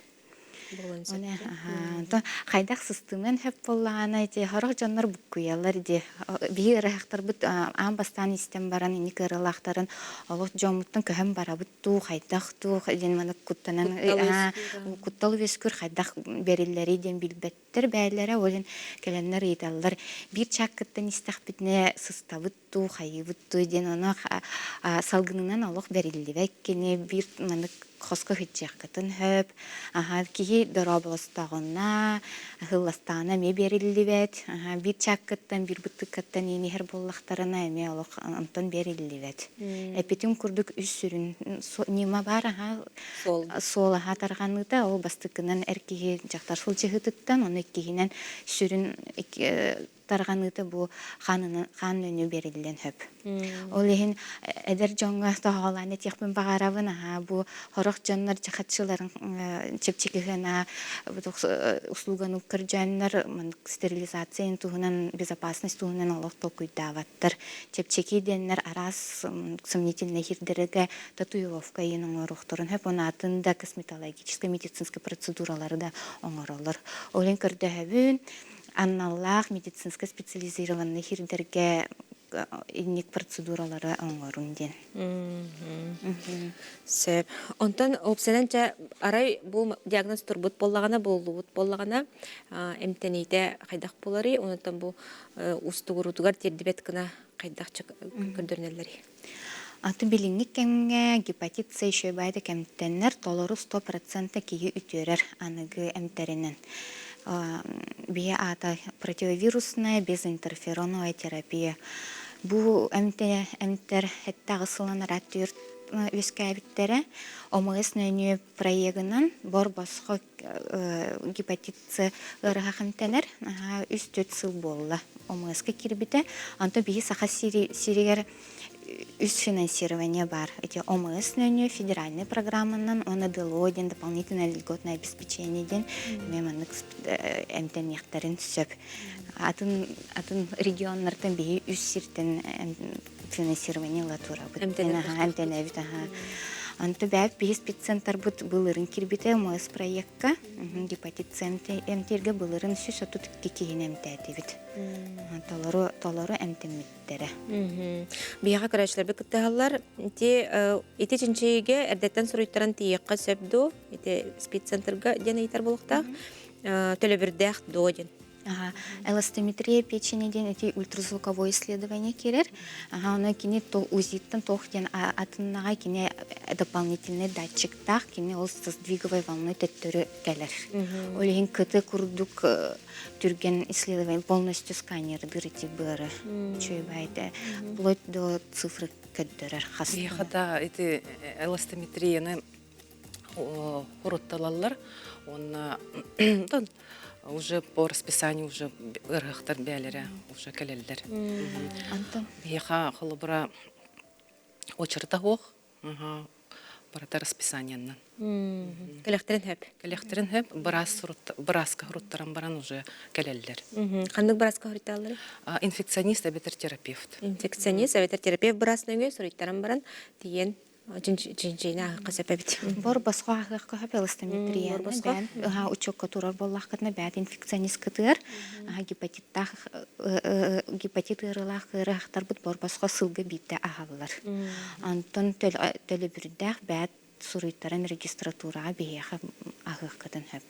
Буолуон сөп.
Хайдах сыстымыан сөп буоллаҕына ити сорох дьоннор буккуйаллар дии. Биһи ыарыһахтарбыт аан бастаан истэн баран инник ыарыылаахтарын олох дьоммуттан көһөн барабыт дуу, хайдах дуу диэн маны куттанан куттал үөскүүр хайдах бэриллэрий диэн билбэттэр бээлэрэ ол иһин кэлэннэр ыйыталлар биир чааккыттан истэхпитинэ сыстабыт дуу, хайыыбыт дуу диэн ону салгынынан олох бэриллибэт кини биир маннык хоско сылдьыаххытын сөп. Аха, киһи дорооболостоҕуна, ыһылластаҕына эмиэ биэриллибэт. Аха, биир чааккыттан, биир бытыккаттан иин иһэр буоллахтарына эмиэ олох онтон биэриллибэт. Эпитин курдук үс сүрүн ньыма баар аха суол аха тарҕаныыта ол бастакынан эр киһи дьахтар сылдьыһыытыттан, ону иккиһинэн сүрүн тарҕаныыта бу хаан нөнү бериллэн хөп. Ол иһин эдэр дьоҥҥо тоһоҕолоон этиэхпин баҕарабын аһаа бу сорох дьоннор чахаччыларын чэпчэки сыана услуганы көрдьөөннөр стерилизация туһунан безопасность туһунан олох толкуйдаабаттар. Чэпчэки диэннэр араас сомнительнай хирдэргэ татуировка иин оҥоруохтарын хөп атын да косметологическай медицинскэй процедуралары да оҥороллор. Ол иһин көрдөһөбүн аналлаах медицинскэй специализированный сирдэргэ инник процедуралары оҥорун диэн.
Сөп. Онтон опсанан чэ арай бу диагноз турбут буоллаҕына, буоллубут буоллаҕына, эмтэниитэ хайдах буоларый? Онтон бу устугурутугар тиэрдибэт гына хайдах көрдөрүнэллэрий?
Аты билиҥҥи кэмҥэ гепатит С еще баайда кэмтэннэр толору 100% киһи үтүөрэр аныгы эмтэринэн. Биһи аата противовирусная безинтерфероновая терапия. Бу эмтэ эмтэр эттэҕи сылын арааттыыр үөскээбиттэрэ. ОМС нөҥүө проегынан бор босхо гепатит С ыарыһах эмтэнэр. Үс-түөрт сыл буолла ОМС-ка киирбитэ. Онтон биһи Саха сиригэр үс финансирование бар. Эти ОМС нөҥүө федеральный программанан уонна ДЛО диэн дополнительное льготное обеспечение диэн эмиэ маннык эмтэниэхтэрин сөп. Атын атын регионнартан биһи үс сиртэн финансирование ыла турабыт. Эмтэнэбит. Онто бэйэбит биһи спеццентрбыт былырын кирбитэ МС проекка гепатит С эмтииргэ былырын 132 киһини эмтээтибит. Толору толору эмтэммиттэрэ.
Биһиэхэ көрөөччүлэрбит кыттыһаллар. Ити ити чинчийиигэ эрдэттэн суруйтаран тиийиэххэ сөп дуо? Ити спеццентрга диэн ыйытар буолуохтаах. Төлөбүрдээх дуо диэн.
Ага. Эластометрия печени диэн ити ультразвуковое исследование киирэр. Ага, ону кини то УЗИттан туох диэн атыннаҕа кини дополнительный датчиктаах, кини ол со сдвиговой волной төттөрү кэлэр. Ол иһин кыты курдук түргэн исследование полностью сканердыр ити быары. Үчүгэй вплоть до цифры көрдөрөр хас.
Биһиэхэ ити эластометрияны урутталаллар уонна уже по расписанию уже ыарыһахтар бээлэрэ уже кэлэллэр. Биһиэхэ холобура очерта суох барыта расписаниеннан.
Кэлэхтэрин хөп.
Кэлэхтэрин хөп быраас бырааска суруттаран баран уже кэлэллэр.
Ханнык бырааска суруйталлар?
Инфекционист эбэтэр терапевт.
Инфекционист эбэтэр терапевт быраас нөҥүө суруйтаран баран тиийэн чинчийини ааһыахха сөп эбит.
Бор босхо ааһыахха сөп эластометрияны бээн учуокка турар буоллаххытына бэт инфекционист кытыар гепатиттаах гепатит ыарыылаах ыарыһахтарбыт бор босхо сылга биирдэ аһаллар. Онтон төлөбүрдээх бэт суруйтаран регистратураҕа биһиэхэ аһыаххытын сөп.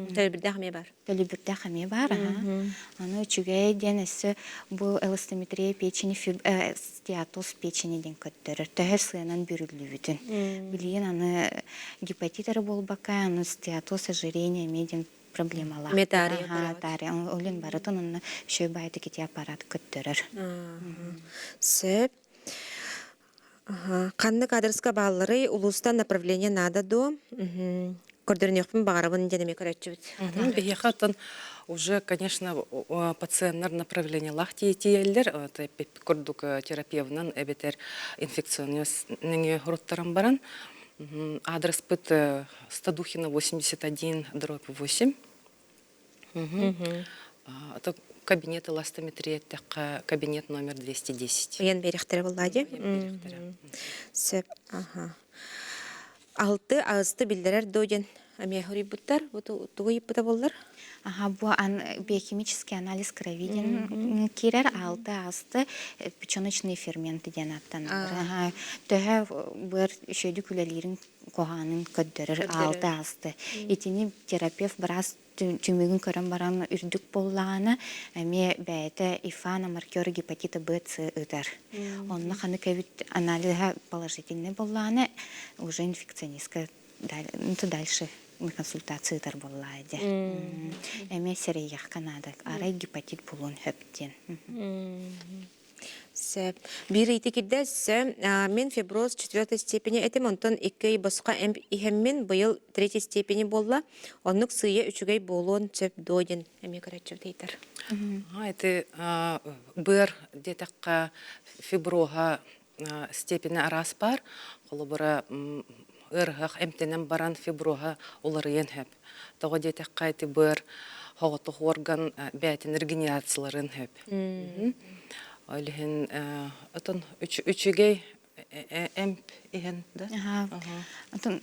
Төлөбүрдээх эмиэ бар.
Төлөбүрдээх эмиэ баар, аха. Аны үчүгэй диэн өссө бу эластометрия печени стеатоз печени диэн көрдөрөр. Төһө сыанан бүрүллүбүтүн. Билигин аны гепатит эрэ буолбакка, аны стеатоз ожирение эмиэ диэн проблемалаах.
Метария.
Метария. Олен барытын онно үчүгэй баайдык ити аппарат көрдөрөр.
Сөп. Ханнык аадырыска баалларый, улуустан направление наада дуо? Көрдөрүнүөхпүн баҕарабын диэн эмиэ көрөөччүбүт.
Биһиэхэ оттон уже, конечно, пациеннар направлениелаах тиийэллэр. Курдук терапевынан эбэтэр инфекционный хоруттаран баран аадырыспыт Стадухина 81 дробь 8. Это кабинет эластометрия эттэххэ кабинет номер 210.
Ыйан биэриэхтэрэ буоллаа дии. Сөп. Аха. Алты аҕысты биллэрэр дуо диэн эмиэ хоруйбуттар. Бу тугу ыйыппыта буоллар?
Аха, бу биохимический анализ крови диэн киирэр. Алты аҕысты печеночные ферменты диэн ааттаналлар. Аха, төһө быар үчүгэйдик үлэлиирин куһаҕанын көрдөрөр алты аҕысты. Итини терапевт быраас түмүгүн көрөн баран үрдүк буоллаҕына, эмиэ бэйэтэ ИФА на маркер гепатита Б, С ыытар. Онно ханнык эбит аналиһа положительный буоллаҕына, уже инфекционистка дальше на консультация ыытар буоллаҕа дии. Эмиэ сэрэйиэххэ наада, арай гепатит буолуон сөп диэн.
Сөп. Биир ыйытыы киирдэ. Өссө мин фиброз четвертой степени этим, онтон икки ый босхо эмп иһэммин, быйыл третьей степени буолла. Оннук сыыйа үчүгэй буолуон сөп дуо диэн эмиэ көрөөччүбүт ыйытар.
Ити быар диэтэххэ фиброһа степени араас баар. Холобура, ыарыһах эмтэнэн баран фиброһа уларыйан сөп. Тоҕо диэтэххэ ити быар соҕотох орган бэйэтин регенерацияларын сөп. Ол иһин отон үчүгэй эмп иһэн да?
Отон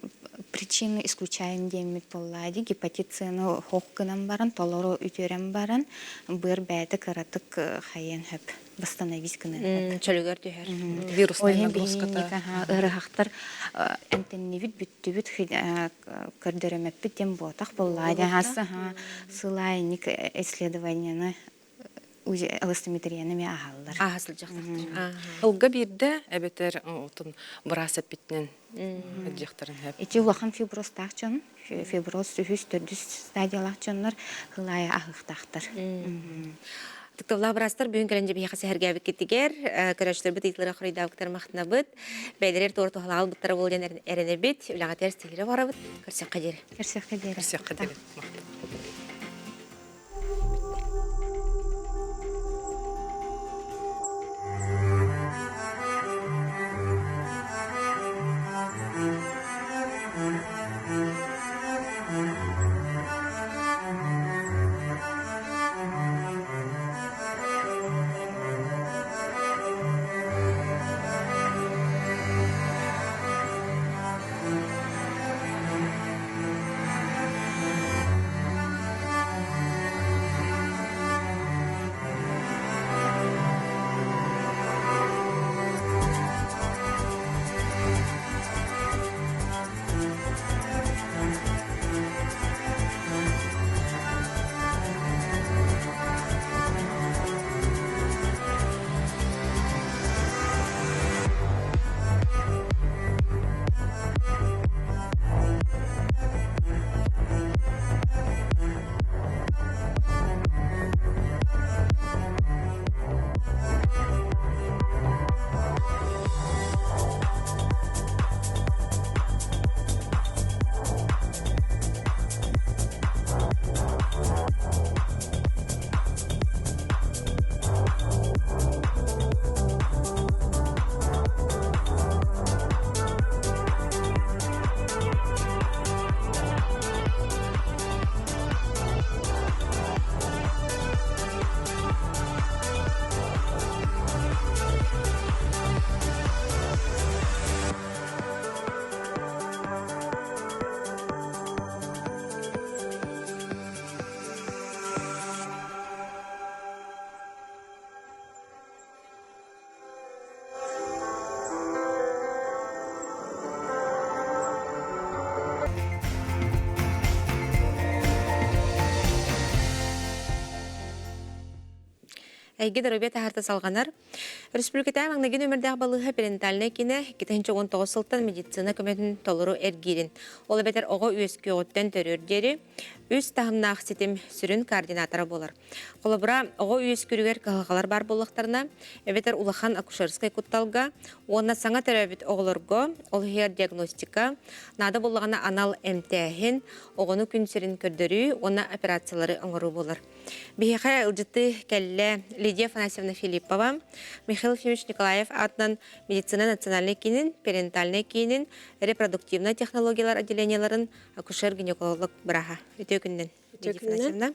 причины исключаем диэммит буоллаа дии гепатит С-ны хоох гынан баран толору үтүөрэн баран быар бэйэтэ кыратык хайыан сөп восстановить гынан сөп.
Чөлүгэр түһэр.
Вирусная нагрузката.
Ыарыһахтар эмтэннибит бүттүбүт көрдөрөмөппүт диэн буотах буоллаа дии сылайник исследованияны. Эластиметрияны эмиэ ааһаллар.
Ааһа сылдьахтахтар.
Ылга биирдэ эбэтэр отун быраас эппитинэн дьахтарын хэп.
Ити улахан фиброзтаах дьон, фиброз үһүс, төрдүс стадиялаах дьоннор хылаайа аһыахтаахтар.
Тыктабылаах быраастар бүгүн кэлэн дьэбиһиэхэ сэһэргээбиккитигэр, көрөөччүлэрбит ыйытыылара хоруйдаабыттар махтанабыт. Бэйэлэригэр туора туһалаах ылбыттара буолуо диэн эрэнэбит. Үлэҕитигэр ситиһиилэри баҕарабыт. Көрсөххө диэри.
Көрсөххө диэри.
Көрсөххө диэри.
Эйгэ доруобуйа таһаарта салҕанар. Республикатааҕы маҥнайгы нүөмэрдээх балыыһа перинатальнай киинэ 2019 сылтан медицина көмөтүн толору эргиирин, ол эбэтэр оҕо үөскүөҕүттэн төрүөр диэри үс таһымнаах ситим сүрүн координатора буолар. Холобура, оҕо үөскүүрүгэр кыһалҕалар баар буоллахтарына, эбэтэр улахан акушерскай кутталга уонна саҥа төрөөбүт оҕолорго, ол иһигэр диагностика, наада буоллаҕына анал эмтээһин, оҕону күн сирин көрдөрүү уонна операциялары оҥоруу буолар. Биһиэхэ ыалдьыттыы кэллэ Лидия Афанасьевна Филиппова, Михаил Ефимович Николаев аатынан медицина национальнай киинин, перинатальнай киинин, репродуктивнай технологиялар отделениеларын акушер-гинеколог бырааһа. Үтүө күнүнэн. Лидия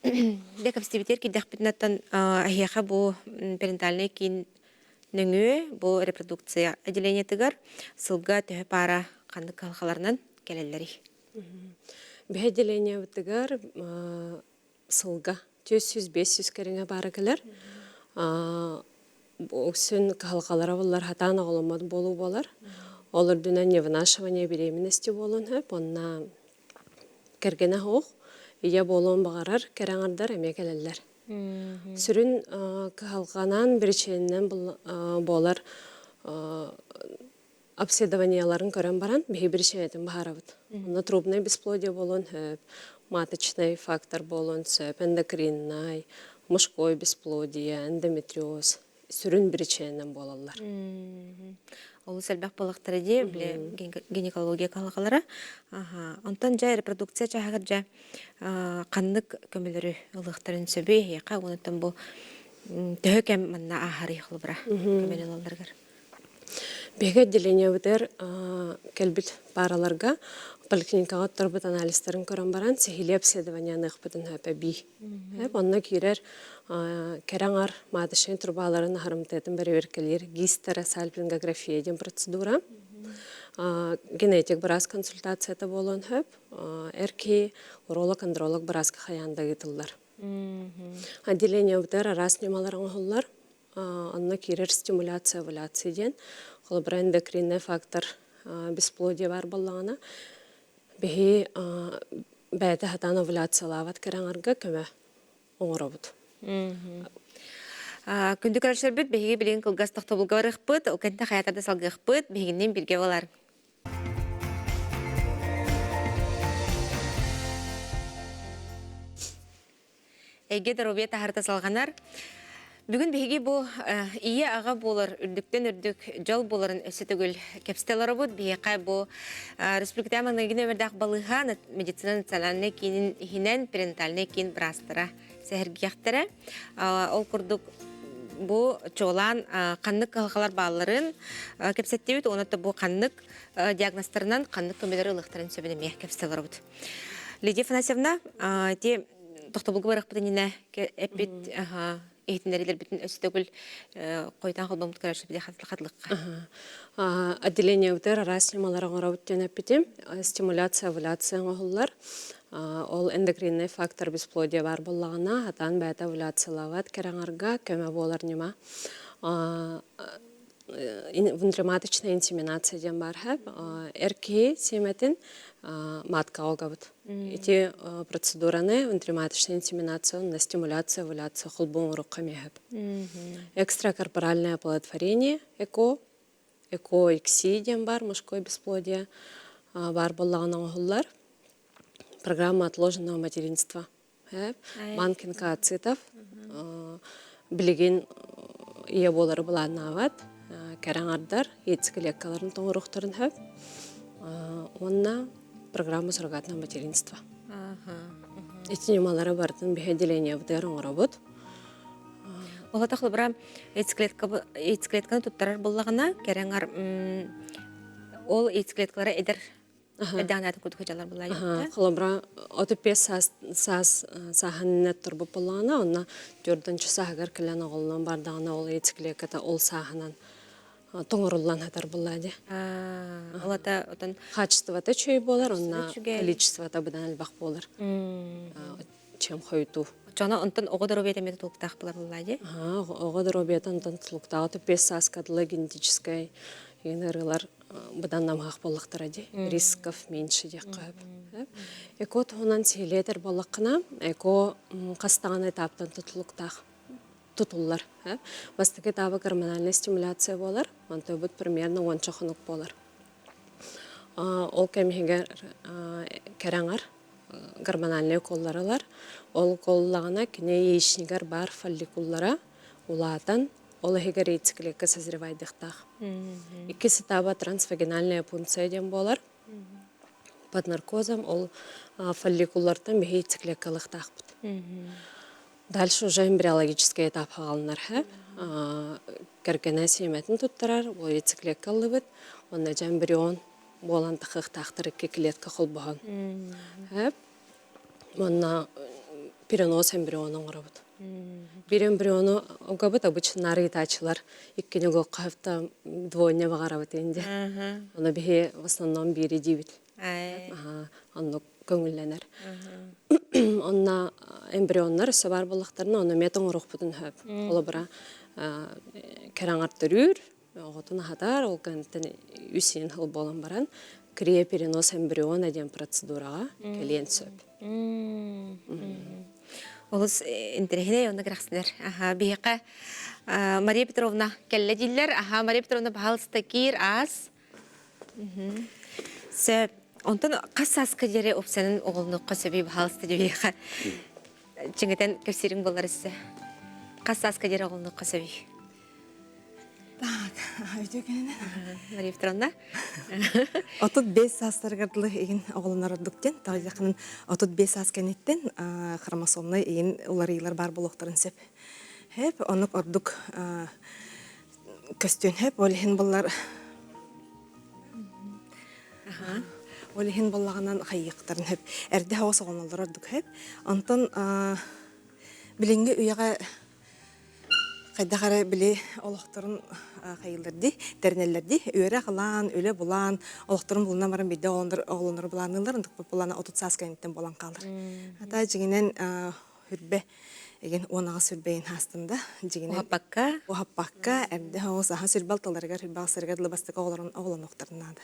Дэ кэпсэтибитигэр киирдэхпитинэттэн эһиэхэ бу перинатальнай киин нөҥүө бу репродукция отделениетыгар сылга төһө паара ханнык кыһалҕаларынан кэлэллэрий?
Биһи отделениебытыгар сылга 400-500 кэриҥэ баара кэлэр. Үксүн кыһалҕалара буллар хатаан оҕоломмот буолуу буолар. Ол үрдүнэн невынашивание беременности буолуон сөп. Онно кэргэнэ суох, ийэ буолуон баҕарар кэрэ аҥардар эмиэ кэлэллэр. Сүрүн кыһалҕанан, биричиинэнэн буолар обследованиеларын көрөн баран биһи биричиинэтин баһарабыт. Онно трубное бесплодие буолуон сөп, маточный фактор буолуон сөп, эндокриннай, мужской бесплодие, эндометриоз сүрүн биричиинэнэн буолаллар.
Олус элбэх буоллахтара дии, бile гинекология кыһалҕалара. Онтон дьэ репродукция чааһыгар дьэ ханнык көмөлөрү ылыахтарын сөбүй эһиэхэ онтон бу төһө кэм манна ааһарый холобура көмөнү ылалларыгар?
Биһиги отделениебытыгар кэлбит паараларга поликлиникаҕа оттарбыт анализтарын көрөн баран сиһилии обследованиеныахпытын сөп эбии. Онно киирэр кэрэ аҥар маточнай трубаларын аһарымтыатын бэрэбиэркэлиир гистеросальпингография диэн процедура. Генетик быраас консультацията буолуон сөп. Эр киһи уролог-андролог бырааска хайаан да ыытыллар. Отделениебытыгар араас ньымалар оҥоһуллар. Онно киирэр стимуляция овуляции диэн. Холобура, эндокринный фактор бесплодие баар буоллаҕына, биһи бэйэтэ сатаан овуляциялаабат кэрэ аҥарга көмө. оҥоробут.
Күндү көрөөччүлэрбит, биһиги билигин кылгас тохтобулга барыахпыт, ол кэннэ хайаатар да салгыахпыт, биһигинниин бииргэ буолар. Эйгэ доруобуйа таһарта салҕанар. Бүгүн биһиги бу ийэ аҕа буолар үрдүктэн үрдүк дьол буоларын өссө төгүл кэпсэтэ олоробут. Биһиэхэ бу республикатааҕы маҥнайгы нөмердээх балыыһа медицина национальнай киинин иһинэн перинатальнай киин быраастара сэһэргиэхтэрэ. Ол курдук бу чуолаан ханнык кыһалҕалар баалларын кэпсэттибит уонна бу ханнык диагнозтарынан ханнык көмөлөр ылыахтарын сөбүн эмиэ кэпсэтэ олоробут. Лидия Афанасьевна, ити тохтобулга барахпыт иннинэ эппит иһитиннэриилэрбитин өссө төгүл хойутаан холбоммут көрөөччү хатылыкка.
Отделениебытыгар араас ньымалары оҥоробут диэн эппитим. Стимуляция, овуляция оҥоһуллар. Ол эндокринный фактор бесплодия баар буоллаҕына, хатаан бэйэтэ овуляциялаабат кэрэҥарга көмө буолар ньыма. Внутриматочная инсеминация диэн баар һэп. Эр киһи сиэмэтин маткаҕа угабыт. Ити процедураны внутриматочная инсеминация на стимуляция овуляция холбуу оҥоруохха эмиэ сөп. Экстракорпоральное оплодотворение ЭКО, ЭКО ИКСИ диэн баар мужское бесплодие баар буоллаҕына оҥоһуллар. Программа отложенного материнства. Банк ацитов билигин ийэ буолары былааннаабат кэрэ аҥардар яйцеклеткаларын тоҥоруохтарын сөп уонна программа суррогатного материнства. Ити ньымалары барытын биһи отделениебытыгар оҥоробут.
Ол холобура яйцеклетканы туттарар буоллаҕына кэрэ аҥар ол яйцеклеткалара эдэр Эддэҕинээтин курдук сылдьаллар буоллаа
Холобура, 35 саас саас сааһын турбут буоллаҕына, онно төрдүнчү сааһыгар кэлэн оҕолонон бардаҕына, ол яйцеклетката ол сааһынан тоҥоруллан сытар буоллаа дии.
Ол ата отон
Качествота үчүгэй буолар, онно количествота быдан элбэх буолар. Чем хойутуу.
Оччоҕуна онтон оҕо доруобуйата эмиэ тутулуктаах буолар буоллаа дии.
Оҕо доруобуйата онтон тутулуктаах. 35 сааска дылы генетическай ырыылар быдан намыһах буоллахтара дии. Рисков меньше диэххэ сөп. Эко туһунан сиһилиэтэр буоллаххына, эко хас даҕаны этаптан тутулуктаах тутуллар. Бастакы этаба гормональная стимуляция буолар, онтон примерно уонча хонук буолар. Ол кэм иһигэр кэрэ аҥар гормональнай уколлары ылар. Ол уколлаҕына кини яичнигар баар фолликуллара улаатан, ол иһигэр яйцеклетка созревайдыахтаах. Иккис этаба трансвагинальная пункция диэн буолар. Под наркозом ол фолликуллартан биһи яйцеклеткалыахтаахпыт. Дальше уже эмбриологический этап хаалынар сөп. Кэргэнэ сиэмэтин туттарар, ол яйцеклетка ыллыбыт. Онно дьэ эмбрион буолан тахыахтаахтар икки клетка холбоһон. Сөп. Манна перенос эмбриона оҥоробут. Биир эмбриону угабыт обычно наар ыытааччылар иккини угуохха двойня баҕарабыт инде. Ону биһи в основном биири диибит. Оннук көҥүллэнэр. Онно эмбрионнар өссө баар буоллахтарына, ону эмиэ тоҥоруохпутун сөп. Холобура, кэрэ аҥар төрүүр, оҕотун аһатар, ол кэнниттэн үс иин сыл буолан баран криоперенос эмбриона диэн процедураҕа кэлиэн сөп.
Олус интэриэһинэй онно кэрэхсэнэр. Аха, биһиэхэ Мария Петровна кэллэ дииллэр. Аха, Мария Петровна, пожалуйста, киир, аас. Сөп. Онтон хас сааска диэри опциянын оҕолонуохха сөбүй, пожалуйста, диэхэ чиҥэтэн кэпсиириҥ буоллар өссө. Хас сааска диэри оҕолонуохха сөбүй?
Так, өйдүү кэннэ.
Мария Петровна.
35 саастарыгар дылы игин оҕолонор ордук диэн, тоҕо 35 саас кэнниттэн хромосомнай игин уларыйыылар баар буолуохтарын сөп. Хэп, оннук ордук көстүөн сөп. Ол иһин буллар Ол иһин буоллаҕынан хайыахтарын сөп. Эрдэ соҕус оҕолоноллор ордук сөп. Онтон билиҥҥи үйэҕэ хайдах эрэ били олохторун хайыыллар дии, тэринэллэр дии. Үөрэх ылан, үлэ булан, олохторун булунан баран биирдэ оҕолонор былаанныыллар, онтукпут былаана 30 саас кэнниттэн буолан хаалар. Ата дьиҥинэн хүрбэ. Эгин 18 сүрбэйин хаастым да дьигинэн
Уһаппакка.
Уһаппакка эрдэ оҕус аһа сүрбэл тылларыгар сүрбэҕсэригэр дылы бастакы оҕолорун оҕолонуохтарын наада.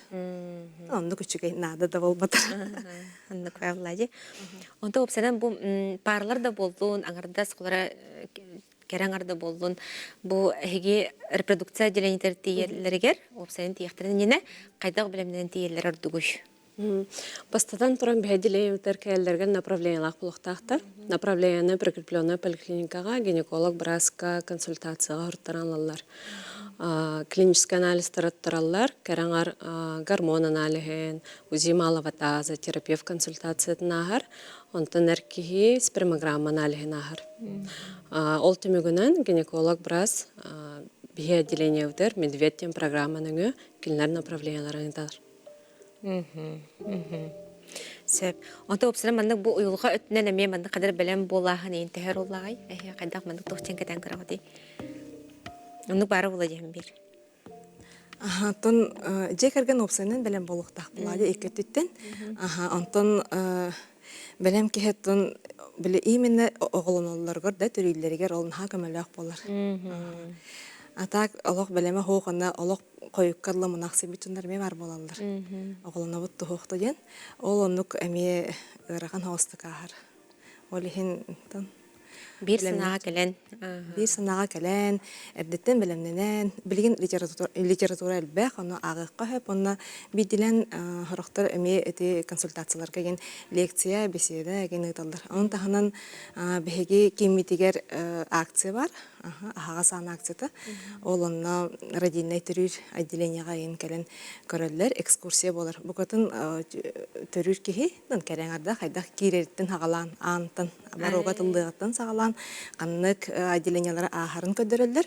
Оннук үчүгэй наада да буолбатар.
Оннук Влади. Онто уопсайынан бу паарлар да буоллун, аҥардас холора кэрэ аҥар да буоллун, бу эһиги репродукция отделениетэр тиийэллэригэр, уопсайынан тиийэхтэрин иннинэ хайдах бэлэмнэнэн тиийэллэр ордугуй?
Бастатан туран биһиги кэллэргэ направлениелаах буолуохтаахтар. Направлениены прикрепленная поликлиникаҕа гинеколог бырааска консультацияҕа уһуттаран ылаллар. Клинический анализтары туттараллар, кэрэҥэр гормон аналиһын, УЗИ малого таза, терапевт консультациятын ааһар, онтон эр киһи спермограмма аналиһын ааһар. Ол түмүгүнэн гинеколог быраас биһи отделениебытыгар Медведь диэн программа нөҥүө кинилэр направлениеларын ыытар.
Сөп. Онто уопсайынан маннык бу уйулҕа өттүнэн эмиэ маннык хадыр бэлэм буолааһын иин төһөр уллаҕай? Эһи хайдах маннык туох дьэн кэтээн көрөҕүтүй? Оннук баара буола диэһин биир.
Аха, онтон дьиэ кэргэн уопсайынан бэлэм буолуохтаах буолаа икки өттүттэн. Аха, онтон бэлэм киһи оттон били именно оҕолоноллоругар да төрүүллэригэр ол наһаа көмөлөөх буолар. А так олох бэлэмэ суох уонна олох хойукка дылы мунаахсыйбыт дьоннор эмиэ баар буолаллар. Оҕолонобут туһуохта диэн. Ол оннук эмиэ ыарахан соҕустук ааһар. Ол иһин
Биир санааҕа кэлэн.
Биир санааҕа кэлэн, эрдэттэн бэлэмнэнэн, билигин литература элбэх, ону ааҕыахха сөп, уонна биирдиилээн сорохтор эмиэ ити консультацияларга игин лекция, беседа игин ыыталлар. Ону таһынан биһиги кииммитигэр акция бар, аһаҕас аан акцията. Ол онно родильнай төрүүр отделениеҕа ыйын кэлэн көрөллөр, экскурсия буолар. Букатын төрүүр киһи кэрэҥ хайдах киирэриттэн саҕалаан, аантан, боруога тыллыаҕыттан саҕалаан ханнык отделениелары ааһарын көрдөрөллөр.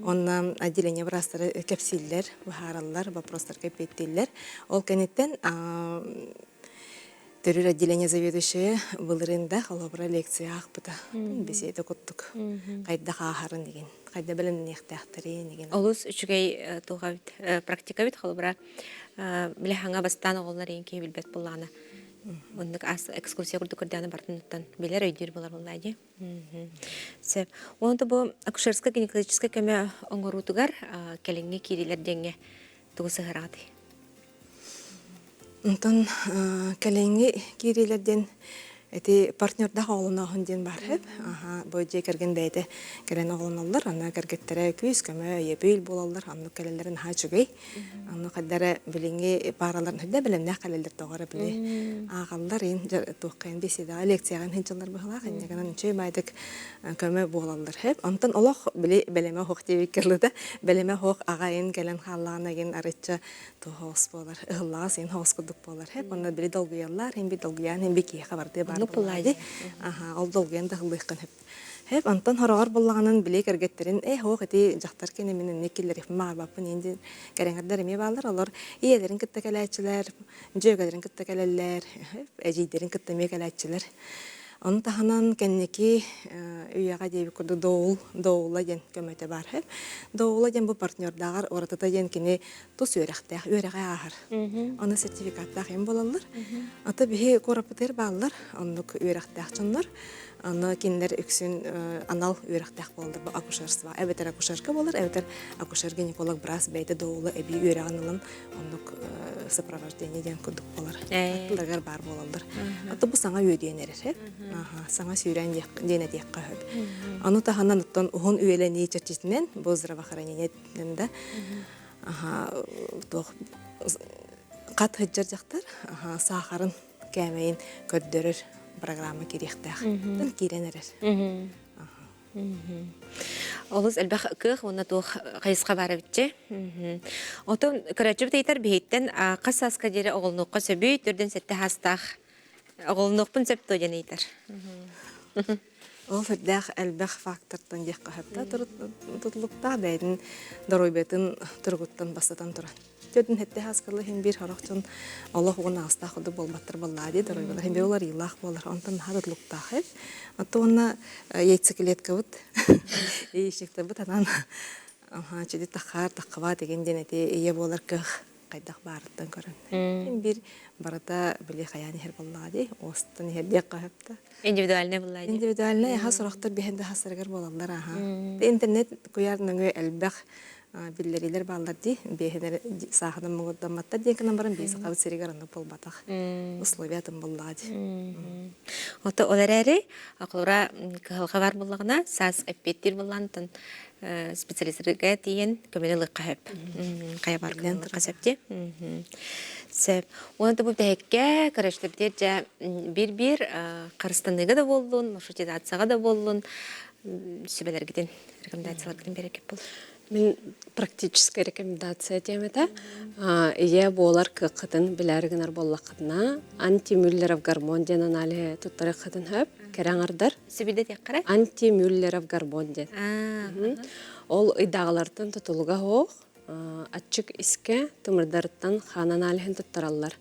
Онно отделение быраастары кэпсииллэр, быһаараллар, вопростарга эппиэттииллэр. Ол кэнниттэн Төрүүр отделение заведующайа былырыын да холобура лекция аахпыта. Беседа курдук. Хайдах ааһарын игин, хайда бэлэмниэхтээхтэрин игин.
Олус үчүгэй туха бит практика бит холобура биле хаҥа бастаан оҕолор иин киһи билбэт буоллаҕына оннук ас экскурсия курдук көрдөөнө бартыныттан билэр өйдүүр болар буоллаа дии. Сөп. Уонна бу акушерскай гинекологическай көмө оҥоруутугар кэлиҥҥи киириилэр диэҥҥэ тугу сыһыараҕытый?
Онтон кэлиҥҥи киириилэр диэн ити партнердаах оҕолонооһун диэн баар үһү. Бу дьиэ кэргэн бэйэтэ кэлэн оҕолоноллор, аны кэргэттэрэ күүс-көмө, өйөбүл буолаллар, оннук кэлэллэрэ наһаа үчүгэй. Онно хайда эрэ билиҥҥи паараларын хайда бэлэмнээх кэлэллэр тоҕо эрэ били ааҕаллар иин туоххайын беседаҕа лекцияҕа сылдьаллар быһыылаах инньэ гынан үчүгэй баайдык көмө буолаллар сөп. Онтон олох били бэлэмэ суох диэбиккэ дылы бэлэмэ суох аҕа иин кэлэн хааллаҕына игин арычча туһоос буолар ыһыллаҕас иин хоҕус курдук буолар сөп. Онно били долгуйаллар иин би долгуйаан иин би киһиэхэ бардыа баар буоллаҕа дии. Аха ол долгуйан да ыһыллыаххын сөп. Сөп онтон хороҕор буоллаҕынан били кэргэттэрин ээ суох ити дьахтар кини мин инник киллэриэхпин баҕарбаппын иин диэн кэрэҥэрдэр эмиэ бааллар. Олор ийэлэрин кытта кэлээччилэр, дьүөгэлэрин кытта кэлэллэр, эдьиийдэрин кытта эмиэ кэлээччилэр. Ону таһынан кэнники үйэҕэ диэбит курдук доул, доула диэн көмөтө баар. Доула диэн бу партнердааҕар уратыта диэн кини тус үөрэхтээх, үөрэҕи ааһар. Аны сертификаттаах им буолаллар. Ата биһи куораппытыгар бааллар, оннук үөрэхтээх дьоннор. Аны кинилэр үксүн анал үөрэхтээх буолаллар бу акушерство. Эбэтэр акушерка буолар, эбэтэр акушер-гинеколог быраас бэйэтэ доула эбии үөрэҕин ылан оннук сопровождение диэн курдук буолар. Аттыларыгар баар буолаллар. Ата бу саҥа үөдүйэн эрэр. Саҥа сүүрэн диэн этиэххэ сөп. Аны таһынан оттон уһун үйэлэнии чэрчитинэн бу здравоохранение да туох хат сылдьар дьахтар саахарын кээмэйин көрдөрөр программа киириэхтээх. Киирэн эрэр.
Олус элбэх кыах уонна туох хайысха баар эбитчи. Отон көрөөччүбүт ыйытар биһиттэн хас сааска диэри оҕолонуохха сөбүй, төрдүн сэттэ саастаах оҕолонуохпун сөп дуо диэн ыйытар.
Ол сүрдээх элбэх фактортан диэххэ сөп тутулуктаах бэйэтин доруобуйатын туругуттан бастатан туран. Төрдүн хэтте хаскылы хин бир хорох дьон олох угун аҕыстаах курдук буолбаттар буоллаа дии доруобуйалар хин бир уларыылаах буолар онтон наһаа тутулуктаах эбит. Оттон уонна яйцеклеткабыт яичниктарбыт анаан чиди таххаар таххабаа деген диэн эти ийэ буолар кыах. Хайдах баарыттан көрөн. Ким бир барыта били хайаан иһэр буоллаҕа дии, уостан иһэр диэххэ сөп да.
Индивидуальнай буоллаа дии.
Индивидуальнай аха сорохтор биһэн да хастарыгар буолаллар аха. Интернет куйаар нөҥүө элбэх биллэриилэр бааллар дии. Биэһинэр сааһынан муҥурдамматтар диэн гынан баран биир сахабыт сиригэр оннук буолбатах. Условиятын буоллаҕа дии.
Ото ол эрээри холобура кыһалҕа баар буоллаҕына саас эппиэттиир буоллаантан специалистарга тиийэн көмөнү ылыахха сөп. Хайа баар ылыахха сөп дии. Сөп. Уонна да бу бүтэһиккэ көрөчтөрдүөр дьэ биир-биир харыстаныыга да буоллун, маршрутизацияҕа да буоллун сүбэлэргитин, рекомендацияларгытын биэрэргит буоллун.
Мин практическая рекомендация диэм этэ. Ийэ буолар кыаххытын билээри гынар буоллаххытына, антимюллеров гормон диэн аналиһы туттарыаххытын сөп. Кэрэ аҥардар.
Сүбүдэ диэххэрэ?
Антимюллеров гормон диэн. Ол ыйдааҕылартан тутулуга суох аччык искэ тымырдарыттан хаан аналиһын туттараллар.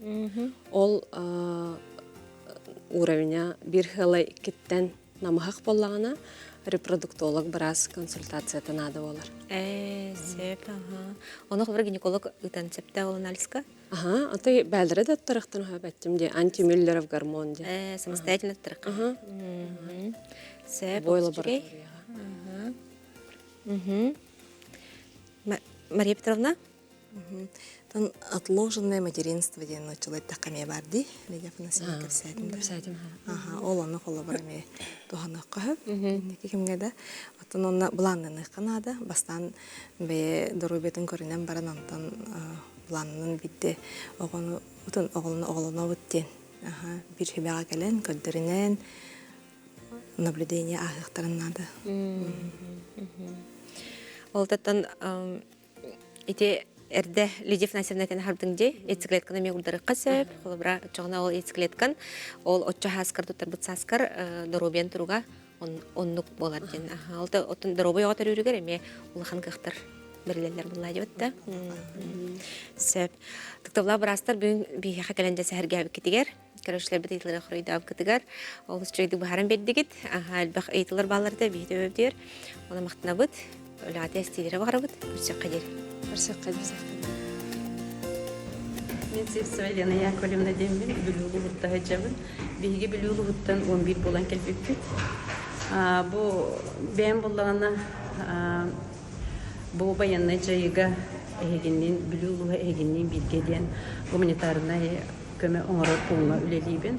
Ол уровня биир сыала иккиттэн намыһах буоллаҕына, репродуктолог быраас консультацията наада буолар.
Ээ, сөп, аха. Ону холобура гинеколог ыытан сөптөөх ол анализка?
Аха, а то бээлэрэ да туттарахтан өһөбөттүм дии, антимюллеров гормон диэн.
Ээ, самостоятельно туттарахха.
Аха.
Сөп,
Бой
олус үчүгэй.
лабораторияҕа.
Мария Петровна?
Тон отложенное материнство диэн нууччалыы эттэххэ эмиэ баар дии. Лидия Афанасьевна кэпсээтим да.
Кэпсээтим.
Аха, ол ону холобур эмиэ туһаныахха сөп. Инники кэмҥэ да. Оттон онно былааннаныахха наада. Бастаан бэйэ доруобуйатын көрүнэн баран онтон былааннанан биирдэ оҕону утун оҕолону оҕолонобут диэн аха биир сүбэҕэ кэлэн көрдөрүнэн наблюдение ааһыахтарын наада.
Ол таттан ити эрдэ Лидия Афанасьевна этэн аһардыҥ дии, яйцеклетканы эмиэ уурдарыахха сөп. Холобура, оччоҕуна ол яйцеклеткан ол оччо сааскар туттарбыт сааскар доруобуйан туруга оннук буолар диэн. Ол да оттон доруобуй оҕо төрүүрүгэр эмиэ улахан кыахтар бэриллэллэр буоллаа диэбит да. Сөп. Тыктабылаах быраастар бүгүн биһиэхэ кэлэн дьэ сэһэргээбиккитигэр көрөөччүлэрбит ыйытыылары хоруйдаабыккытыгар олус үчүгэйдик быһааран биэрдигит. Элбэх ыйытыылар бааллар да биһи төбөбүтүгэр. Оны махтанабыт. Үлэҕитэ эстиилэрэ баҕарабыт. Көрсүөххэ диэри.
Көрсүөххэ диэри.
Мин Сивцева Елена Яковлевна диэммин Бүлүү улууһуттан сылдьабын. Биһиги Бүлүү улууһуттан 11 буолан кэлбиппит. Бу бэйэм буллаҕына бу байыаннай дьайыыга эһигинниин Бүлүү улууһа эһигинниин бииргэ диэн гуманитарнай көмө оҥорор пууҥҥа үлэлиибин.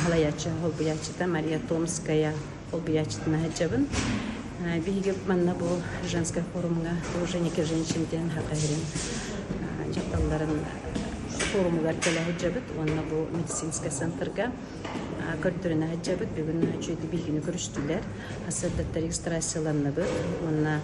Халайааччы холбуйааччыта Мария Томская холбуйааччытына сылдьабын. Биһиги манна бу женскай форумҥа «Труженики женщин» диэн Саха сирин дьахталларын форумугар кэлэ сылдьабыт уонна бу медицинскэй центрга көрдөрүнэ сылдьабыт. Бүгүн үчүгэйдик биһигини көрүстүлэр. Сарсыардаттан регистрацияланныбыт уонна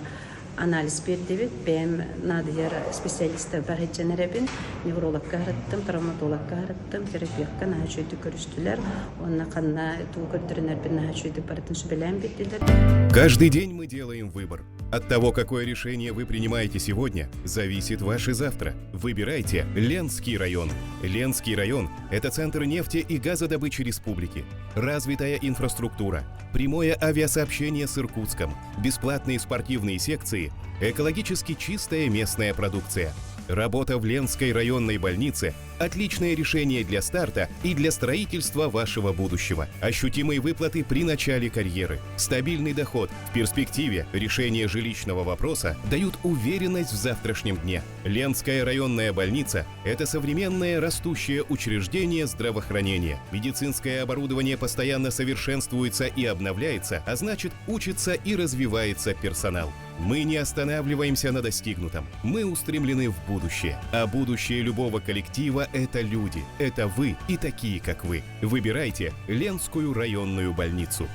анализ биэрдибит. Бэйэм наадыйар специалистарбар сылдьан эрэбин. Неврологка аһарыттым, травматологка аһарыттым, терапевтка наһаа үчүгэйдик көрүстүлэр. Уонна ханна тугу көрдөрүнэрбин наһаа үчүгэйдик барытын сүбэлээн биэрдилэр.
Каждый день мы делаем выбор. От того, какое решение вы принимаете сегодня, зависит ваше завтра. Выбирайте Ленский район. Ленский район – это центр нефти и газодобычи республики. Развитая инфраструктура, прямое авиасообщение с Иркутском, бесплатные спортивные секции, экологически чистая местная продукция. Работа в Ленской районной больнице – отличное решение для старта и для строительства вашего будущего. Ощутимые выплаты при начале карьеры, стабильный доход, в перспективе решение жилищного вопроса дают уверенность в завтрашнем дне. Ленская районная больница – это современное растущее учреждение здравоохранения. Медицинское оборудование постоянно совершенствуется и обновляется, а значит учится и развивается персонал. Мы не останавливаемся на достигнутом. Мы устремлены в будущее. А будущее любого коллектива – это люди. Это вы и такие, как вы. Выбирайте Ленскую районную больницу.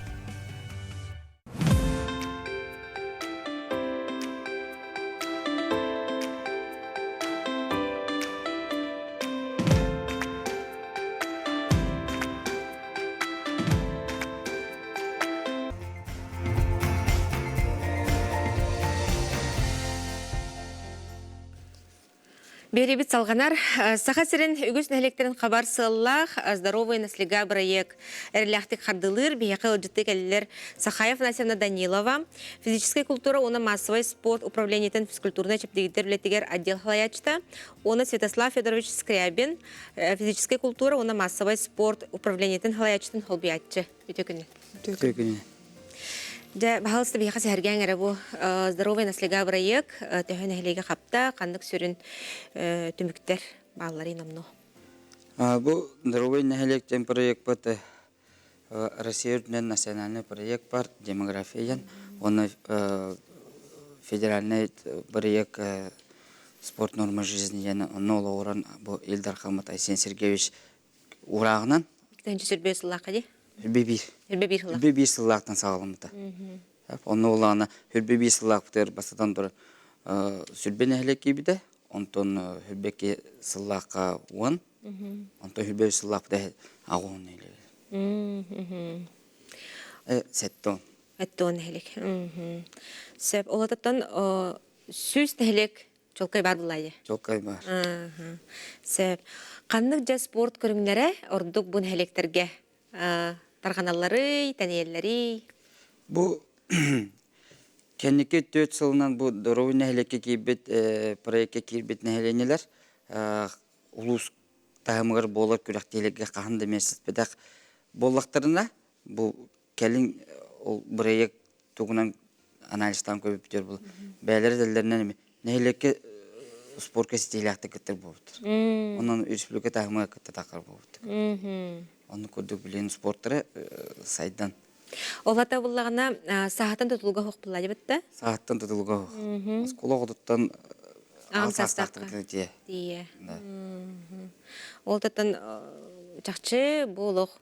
Биэриибит салҕанар. Саха сирин үгүс нэһилиэктэрин хабар сыаллаах «Здоровые наслега» бырайыак эрэллээхтик хардылыыр. Биһиэхэ ыалдьыттыы кэллилэр Сахаев Афанасьевна Данилова, физическэй культура уонна массовай спорт управлениетын физкультурнай чэбдигирдэр үлэтигэр отдел салайааччыта, уонна Святослав Федорович Скрябин, физическэй культура уонна массовай спорт управлениетын салайааччытын солбуйааччы. Үтүө күнү.
Үтүө күнү.
Дьэ, баһалыста биһиэхэ сэһэргээн эрэ бу «Здоровый наслега» бырайыак төһө нэһилиэгэ хапта, ханнык сүрүн түмүктэр баалларый номнуо?
Бу «Здоровый нэһилиэк» диэн проекпыт Россия үрдүнэн национальный проект бар, демография диэн, уонна федеральный проект «Спорт норма жизни» диэн онно олоҕуран бу Ил Дархаммыт Айсен Сергеевич Уурааҕынан?
Тыһыынча сүрбэ сыллаахха дии?
Сүрбэ биир.
Сүрбэ биир сыллаах.
Сүрбэ биир сыллаахтан саҕаламмыта. Онно улаана сүрбэ биир сыллаахпытыгар бастатан туран сүрбэ нэһилиэк киирбитэ, онтон сүрбэки сыллаахха уон, онтон сүрбэ үс сыллаахпыта аҕыс нэһилиэк. Сэттэ он.
Сэттэ он нэһилиэк. Сөп. Ол ототтон сүүс нэһилиэк Чолкай бар булайы.
Чолкай бар.
Сөп. Ханнык дьэ спорт көрүҥнэрэ ордук бу нэһилиэктэргэ тарҕаналларый, тэнийэллэрий?
Бу кэнники 4 сылынан бу Доруобуй нэһилиэккэ киирбит проекка киирбит нэһилиэнньэлэр улуус таһымыгар буолар күрэхтэһиилэргэ хаһан да миэстэлэспэтэх буоллахтарына бу кэлин ол бырайыак тугунан анализтаан көрбүппүтүгэр бу бэйэлэрэ дэллэринэн эми нэһилиэккэ спорка ситиһиилээхтик кыттар буолбуттар. Онон республика таһымыгар кытта таххар буолбуттар. Оннук курдук билигин спорттара сайдан.
Ол ата буллаҕына саһаттан тутулуга суох булла дебитта?
Саһаттан тутулуга суох. Оскуола оҕотуттан
аҕам саастаахтар
тиэ.
Тиийэ. Ол таттан чахчы бу олох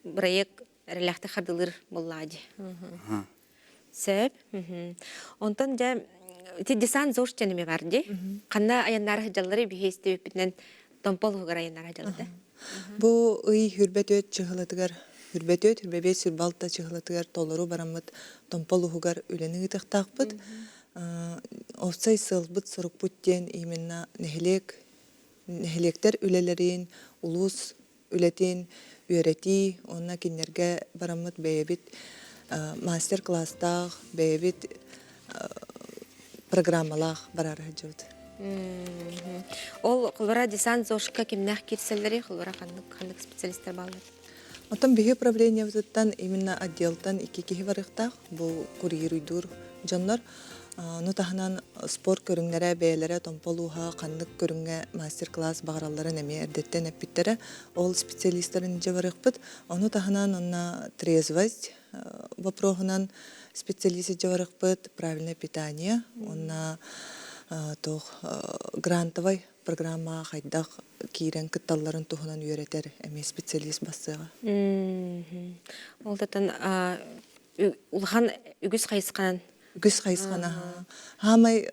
бырайыак эрэлээхтик хардылыыр буоллаҕа дии. Сөп. Онтон дьэ ити десант ЗОЖ диэн эмиэ бар дии. Ханна айаннаары сылдьалларый биһи истибиппитинэн Томпо улууһугар айаннаары сылдьаллар да?
Бу ый хүрбэ чыһылатыгар хүрбэ төрт, хүрбэ биэс, хүрбэ алта чыһылатыгар толору бараммыт Томпо улууһугар үлэни ыытыахтаахпыт. Уопсай сыалбыт-сорукпут диэн именно нэһилиэк нэһилиэктэр үлэлэрин, улуус үлэтин үөрэтии уонна кинилэргэ бараммыт бэйэбит мастер-класстаах, бэйэбит программалаах бараары сылдьабыт.
Ол холбора десант ЗОЖка кимнээх киирсэллэрий? Холбора ханнык ханнык специалистар бааллар?
Оттон биһи управлениебытыттан именно отделтан икки киһи барыахтаах. Бу курьеруйдуур дьоннор. Ону таһынан спорт көрүҥнэрэ бэйэлэрэ томполууһа ханнык көрүҥҥэ мастер-класс баҕаралларын эмиэ эрдэттэн эппиттэрэ. Ол специалистарын илдьэ барыахпыт. Ону таһынан онно трезвость вопроһунан специалист илдьэ барыахпыт, правильное питание уонна туох грантовай программаҕа хайдах киирэн кытталларын туһунан үөрэтэр эмиэ специалист бассыаҕа.
Ол татан улахан үгүс хайысханан
үгүс хайысхана хаамай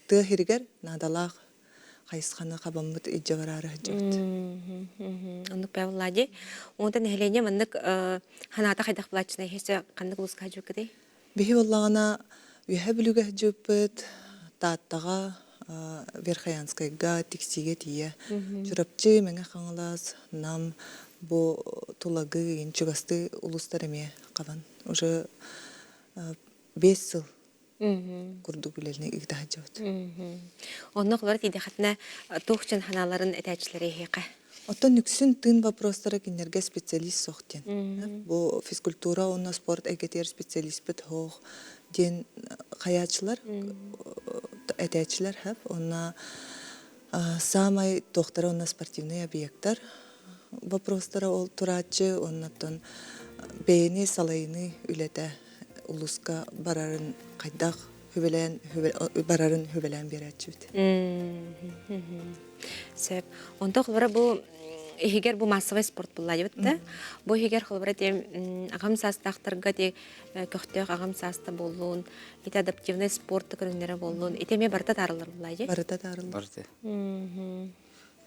тыа сиригэр наадалаах хайысханы хабаммыт илдьэ бараары сылдьабыт.
Оннук Влади. Онтон нэһилиэнньэ маннык ханаата хайдах былааччынай хесе ханнык улууска хадьыккытый?
Биһи буоллаҕына Үөһэ Бүлүүгэ сылдьыбыппыт, Тааттаҕа, Верхоянскайга, Тиксиигэ тиийэ. Чурапчы, Мэҥэ Хаҥалас, Нам бу Тулагы, чугастыы улуустар эмиэ хабан. Уже 5 сыл курдук үлэлини ыыта сылдьабыт.
Онно холор тиийдэххитинэ туох дьон санааларын этээччилэри эһиэхэ?
Оттон үксүн тыын вопростара кинилэргэ специалист суох диэн. Бу физкультура уонна спорт эйгэтигэр специалиспит суох диэн хайааччылар, этээччилэр хэп. Уонна саамай туохтара уонна спортивный объектар вопростара ол турааччы уонна бэйэни салайыныы үлэтэ улууска барарын хайдах хүбэлээн барарын хүбэлээн биэрээччибит.
Сөп. Онто холобура бу иһигэр бу массовай спорт буллаайбыт да. Бу иһигэр холобура тем аҕам саастаахтарга те көхтөөх аҕам сааста буоллун, ити адаптивный спорт көрүҥнэрэ буоллун, ити эмиэ барыта таарыллар буллаайы.
Барыта таарыллар.
Барыта.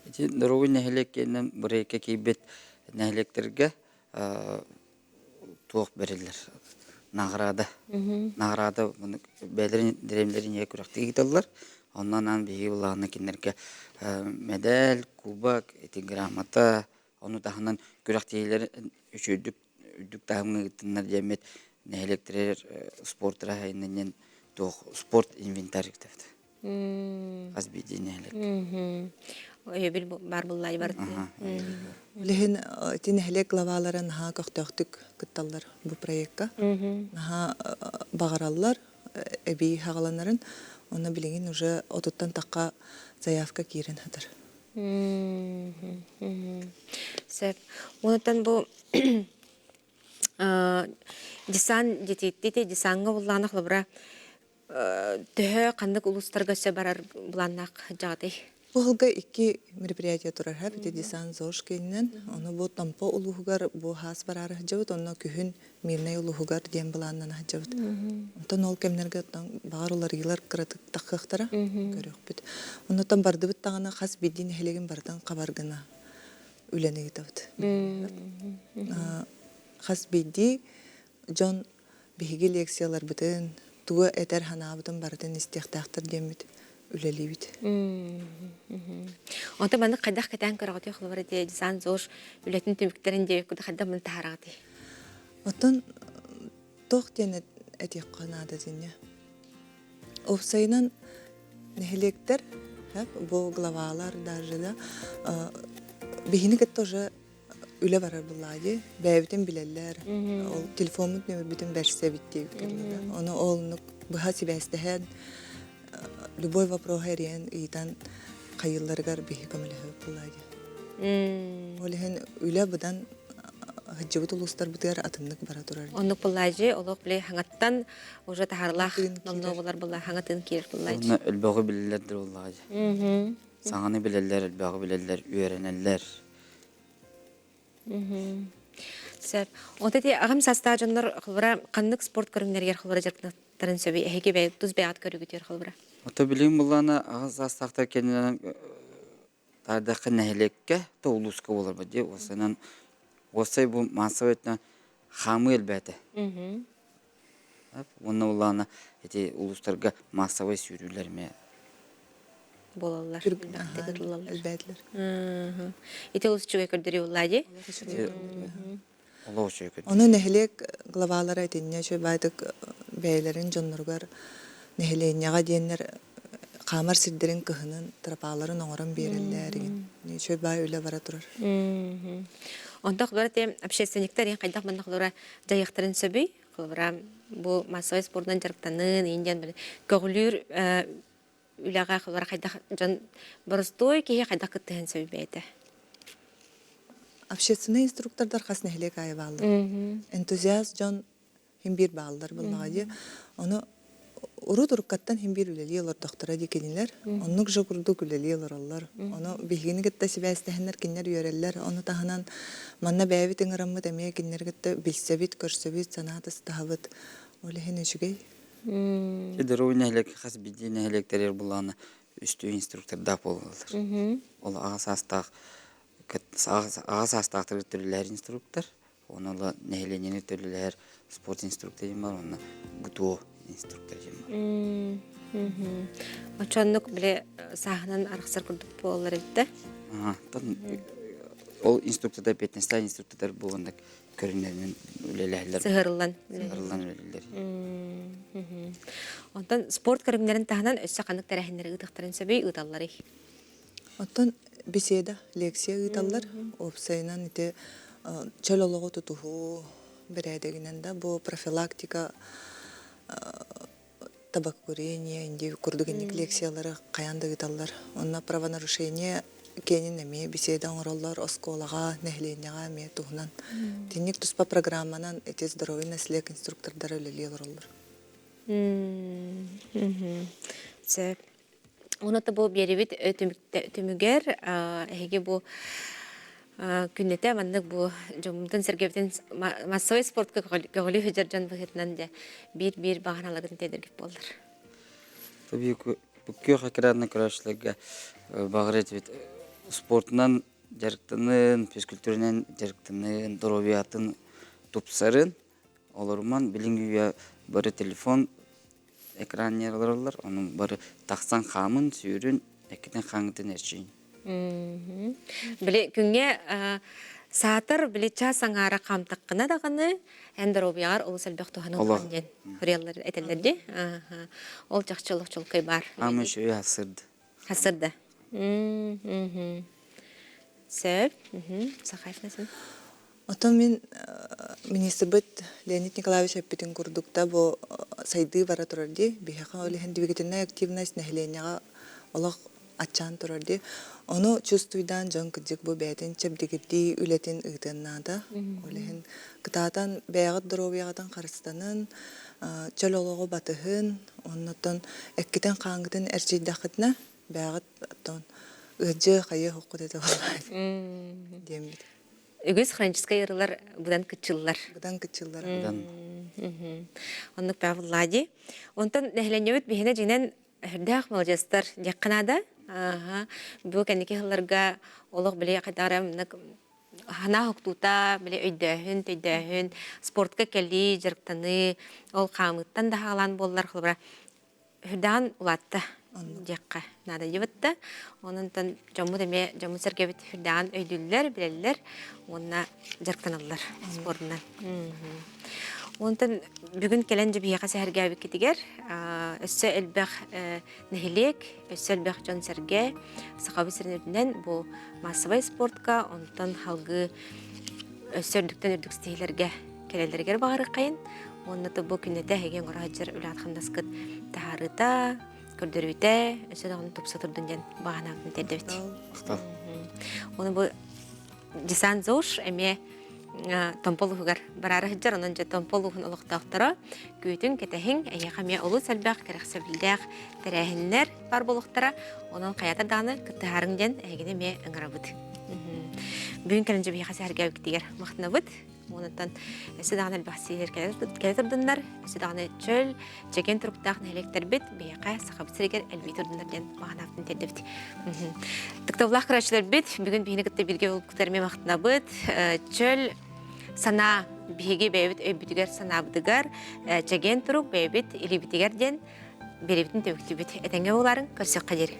Ити Дорогуй нэһилиэк киинэн бырайыкка киирбит нэһилиэктэргэ туох бэриллэр наҕараада наҕараада бэйэлэрин дэриэбинэлэрин ийэ күрэхтии ыыталлар. Онон аан биһиги улаана кинилэргэ медаль, кубок, ити грамота, ону таһынан күрэхтэһиилэр үчүгэйдик үрдүк таһымҥа ыыттыннар диэммит нэһилиэктэригэр спорт диэн туох спорт инвентарь ыытабыт. Хас биирдии нэһилиэк.
Өйөбүл баар буллаай барытын.
Билигин ити нэһилиэк главалара наһаа көхтөөхтүк кытталлар бу проекка. Наһаа баҕараллар эбии хаҕаланарын. Онно билигин уже отуттан тахха заявка киирэн сытар.
Сөп. Онтон бу десант детиттити десаҥҥа буллаана холобура төһө ханнык улуустарга өссө барар былааннаах дьаҕатый?
Бу сылга икки мероприятие турар һэ, бити десант ЗОЖ киининэн. Ону бу Томпо улууһугар бу хаас бараары сылдьабыт, онно күһүн Мирнэй улууһугар диэн былааннана сылдьабыт. Онтон ол кэмнэргэ баҕар уларыйыылар кыратык таххыахтара, көрүөхпүт. Оннуттан бардыбыт даҕаны хас биирдии нэһилиэгин барытын хабар гына үлэни ыытабыт. Хас биирдии дьон биһиги лекцияларбытын, тугу этэр санаабытын барытын истиэхтээхтэр диэммит үлэлиибит.
Онтон маннык хайдах кэтээн көрөҕүтүй холобура дии десант ЗОЖ үлэтин түмүктэрин диэбиккит хайдах маны таһаараҕытый?
Оттон туох диэн этиэххэ наада диннэ? Уопсайынан нэһилиэктэр бу главалар даже да биһини кытта уже үлэ барар буллаа дии бэйэбитин билэллэр ол телефоммут нөмүрбүтүн бэрсэбит диэбит ону ол быһа сибээстэһэн любой вопроһу эрийэн ыйытан хайыылларыгар биһи көмөлөһөбүт буллаа дии ол иһин үлэ быдан сылдьыбыт улуустарбытыгар атыннык бара турар
Оннук буллаажы олох били хаҥаттан уже таһарлаах номнуо булар булла хаҥатын киирэр буллаажы.
Элбэҕи билэллэр буллаажы. Саҥаны билэллэр, элбэҕи билэллэр, үөрэнэллэр.
Сөп. Онто ити аҕам саастаах дьоннор холобура ханнык спорт көрүҥнэригэр холобура дьарыктанарын сөбүй? Эһиги бэйэ тус бэйэҕит көрүүгүтүгэр холобура.
Ото билигин буллаана аҕам саастаахтар кэннинэн таардахха нэһилиэккэ да улууска буоларбыт дии. Уопсайынан уопсай бу массовай өттүнэн хаамыы элбээтэ. Уонна улаана ити улуустарга массовай сүүрүүлэр эмиэ
буолаллар. Элбээтилэр.
Элбээтилэр.
Ити олус үчүгэй көрдөрүү буолла дии.
Олох үчүгэй көрдөрүү.
Ону нэһилиэк главалара итиннэ үчүгэй баайдык бэйэлэрин дьонноругар нэһилиэнньэҕэ диэннэр хаамар сирдэрин кыһынын тропаларын оҥорон биэрэллэр игин. Үчүгэй баай үлэ бара турар.
Онтох бары общественниктар хайдах манна холура дьайыахтарын сөбүй? Холобура, бу массовай спордунан дьарыктанын, иин диэн көҕүлүүр үлэҕэ холобура хайдах дьон боростуой киһи хайдах кыттыһан сөбүй бэйэтэ?
Общественнай инструктордар хас нэһилиэк аайы бааллар. Энтузиаст дьон хин биир бааллар буоллаҕа дии. Ону урут уруккаттан хин биир үлэлии олордохторо дии кинилэр. Оннук же курдук үлэлии олороллор. Ону биһигини кытта сибээстэһэннэр кинилэр үөрэллэр. Ону таһынан манна бэйэбит ыҥыраммыт эмиэ кинилэри кытта билсэбит, көрсөбүт, санаа тастаһабыт. Ол иһин үчүгэй.
Здоровый нэһилиэк хас биирдии нэһилиэктэригэр булаана үстүү инструктордаах буолаллар. Ол аҕа саастаах аҕа саастаахтарга төрүлэһэр инструктор, Оны ыла нэһилиэнньэни төлөлөһөр спорт инструктор диэн бар, уонна ГТО инструктор диэн бар.
Очоннук биле сааһынан арахсар курдук буолалар эбит да?
Ол инструктордар пятнадцать инструктордар буоланнар көрүнэринэн үлэлэһэллэр.
Сыһырыллан.
Сыһырыллан үлэлииллэр.
Онтон спорт көрүҥнэрин таһынан өссө ханнык тэрээһиннэри ыытыахтарын сөбүй ыыталларый?
Оттон беседа, лекция ыыталлар. Уопсайынан ити чөл олоҕу тутуһуу бэрээдэгинэн да бу профилактика табакокурение инди курдук инник лекциялары хайаан да ыыталлар. Онно правонарушение киэнин эмиэ беседа оҥороллор оскуолаҕа, нэһилиэнньэҕэ эмиэ туһунан. Тинник туспа программанан ити здоровый наследие инструктордара үлэлии олороллор.
Сөп. Уонна бу биэрибит түмүгэр эһиги бу күннэтэ маннык бу дьоммутун-сэргэбитин массовай спортка көҕүлүү сылдьар дьон быһыытынан дьэ биир-биир баҕаналарын тиэрдэргит буоллар.
Бу күөх экранна көрөөччүлэргэ баҕар этибит спортунан дьарыктанын, физкультуранан дьарыктанын, доруобуйатын тупсарын, олоруман билиҥҥи үйэ бары телефон. экран олороллор. Ону бары тахсан хаамын, сүүрүн, эккитин хаҥытын эрчийин.
Били күҥҥэ саатар били час аҥаара хаамтаххына даҕаны эн доруобуйаҕар олус элбэх туһаны ылаҕын диэн хоруйаллар этэллэр дии. Ол чахчы олох чолкой баар.
Аама үчүгэй хасырды.
Хасырда. Сөп. Сахаевна сен.
Оттон мин министрбит Леонид Николаевич эппитин курдук да бу сайдыы бара турар дии. Биһиэхэ ол иһин двигательная активность нэһилиэнньэҕэ олох аччаан турар дии. Ону чувствуйдаан дьон кырдьык бу бэйэтин чэбдигирдии үлэтин ыытыан наада. Ол иһин кытаатан бэйэҕит доруобуйаҕытын харыстанын, чөл олоҕу батыһын, оннуттан эккитин-хааҥҥытын эрчийдэххитинэ бэйэҕит оттон ыалдьыа хайыа хоххут этэ буоллаҕай диэммит.
Үгүс хроническай ыарыылар быдан кыччыллар.
Быдан кыччыллар.
Оннук Павел Лади. Онтон нэһилиэнньэбит биһиэнэ дьиҥинэн Үрдээх маладьыастар диэххэ наада. Ааһа, бу кэнники сылларга олох били хайдах эрэ санаа уһуктуута, били өйдөөһүн, төйдөөһүн, спортка кэлии, дьарыктаныы, ол хаамыыттан да хаалаан буоллар, холобура, үрдээҕин улаатта диэххэ наада диэбит Онон дьоммут эмиэ дьоммут-сэргэбит үрдээҕин өйдүүллэр, билэллэр уонна дьарыктаналлар спордунан. Онтон бүгүн кэлэн дьэ биһиэхэ сэһэргээбиккитигэр өссө элбэх нэһилиэк, өссө элбэх дьон-сэргэ Сахабыт сирин үрдүнэн бу маассабай спортка, онтон салгыы өссө үрдүктэн үрдүк ситиһиилэргэ кэлэллэригэр баҕарыаххайын. Уонна бу күннэтэ эһиги оҥоро сылдьар үлэҕит-хамнаскыт таһаарыыта, көрдөрүүтэ өссө даҕаны тупса турдун диэн баҕа санаабытын тиэрдэбит. Уонна бу Десант ЗОЖ эмиэ Томпо улууһугар бараары сылдьар, онон дьэ Томпо улууһун олохтоохторо күүтүҥ, кэтэһиҥ, эһиэхэ эмиэ олус элбэх кэрэхсэбиллээх тэрээһиннэр баар буолуохтара, онон хайата даҕаны кыттыһаарыҥ диэн эһигини эмиэ ыҥырабыт. Бүгүн кэлэн дьэ биһиэхэ сэһэргээбиккитигэр махтанабыт. Онтон өссө даҕаны элбэх сиһилэр кэлэ турдуннар, өссө даҕаны чөл, чэгиэн туруктаах нэһилиэктэрбит биһиэхэ Сахабыт сиригэр элбии турдуннар диэн баҕанаабытын тиэрдэбит. Тыктабыллаах көрөөччүлэрбит, бүгүн биһини кытта бииргэ буолбуккутугар эмиэ махтанабыт. Чөл санаа биһиги бэйэбит өйбүтүгэр санаабытыгар, чэгиэн турук бэйэбит илиибитигэр диэн биэрэбитин түмүктүүбүт. Этэҥҥэ буолаарыҥ, көрсүөххэ диэри.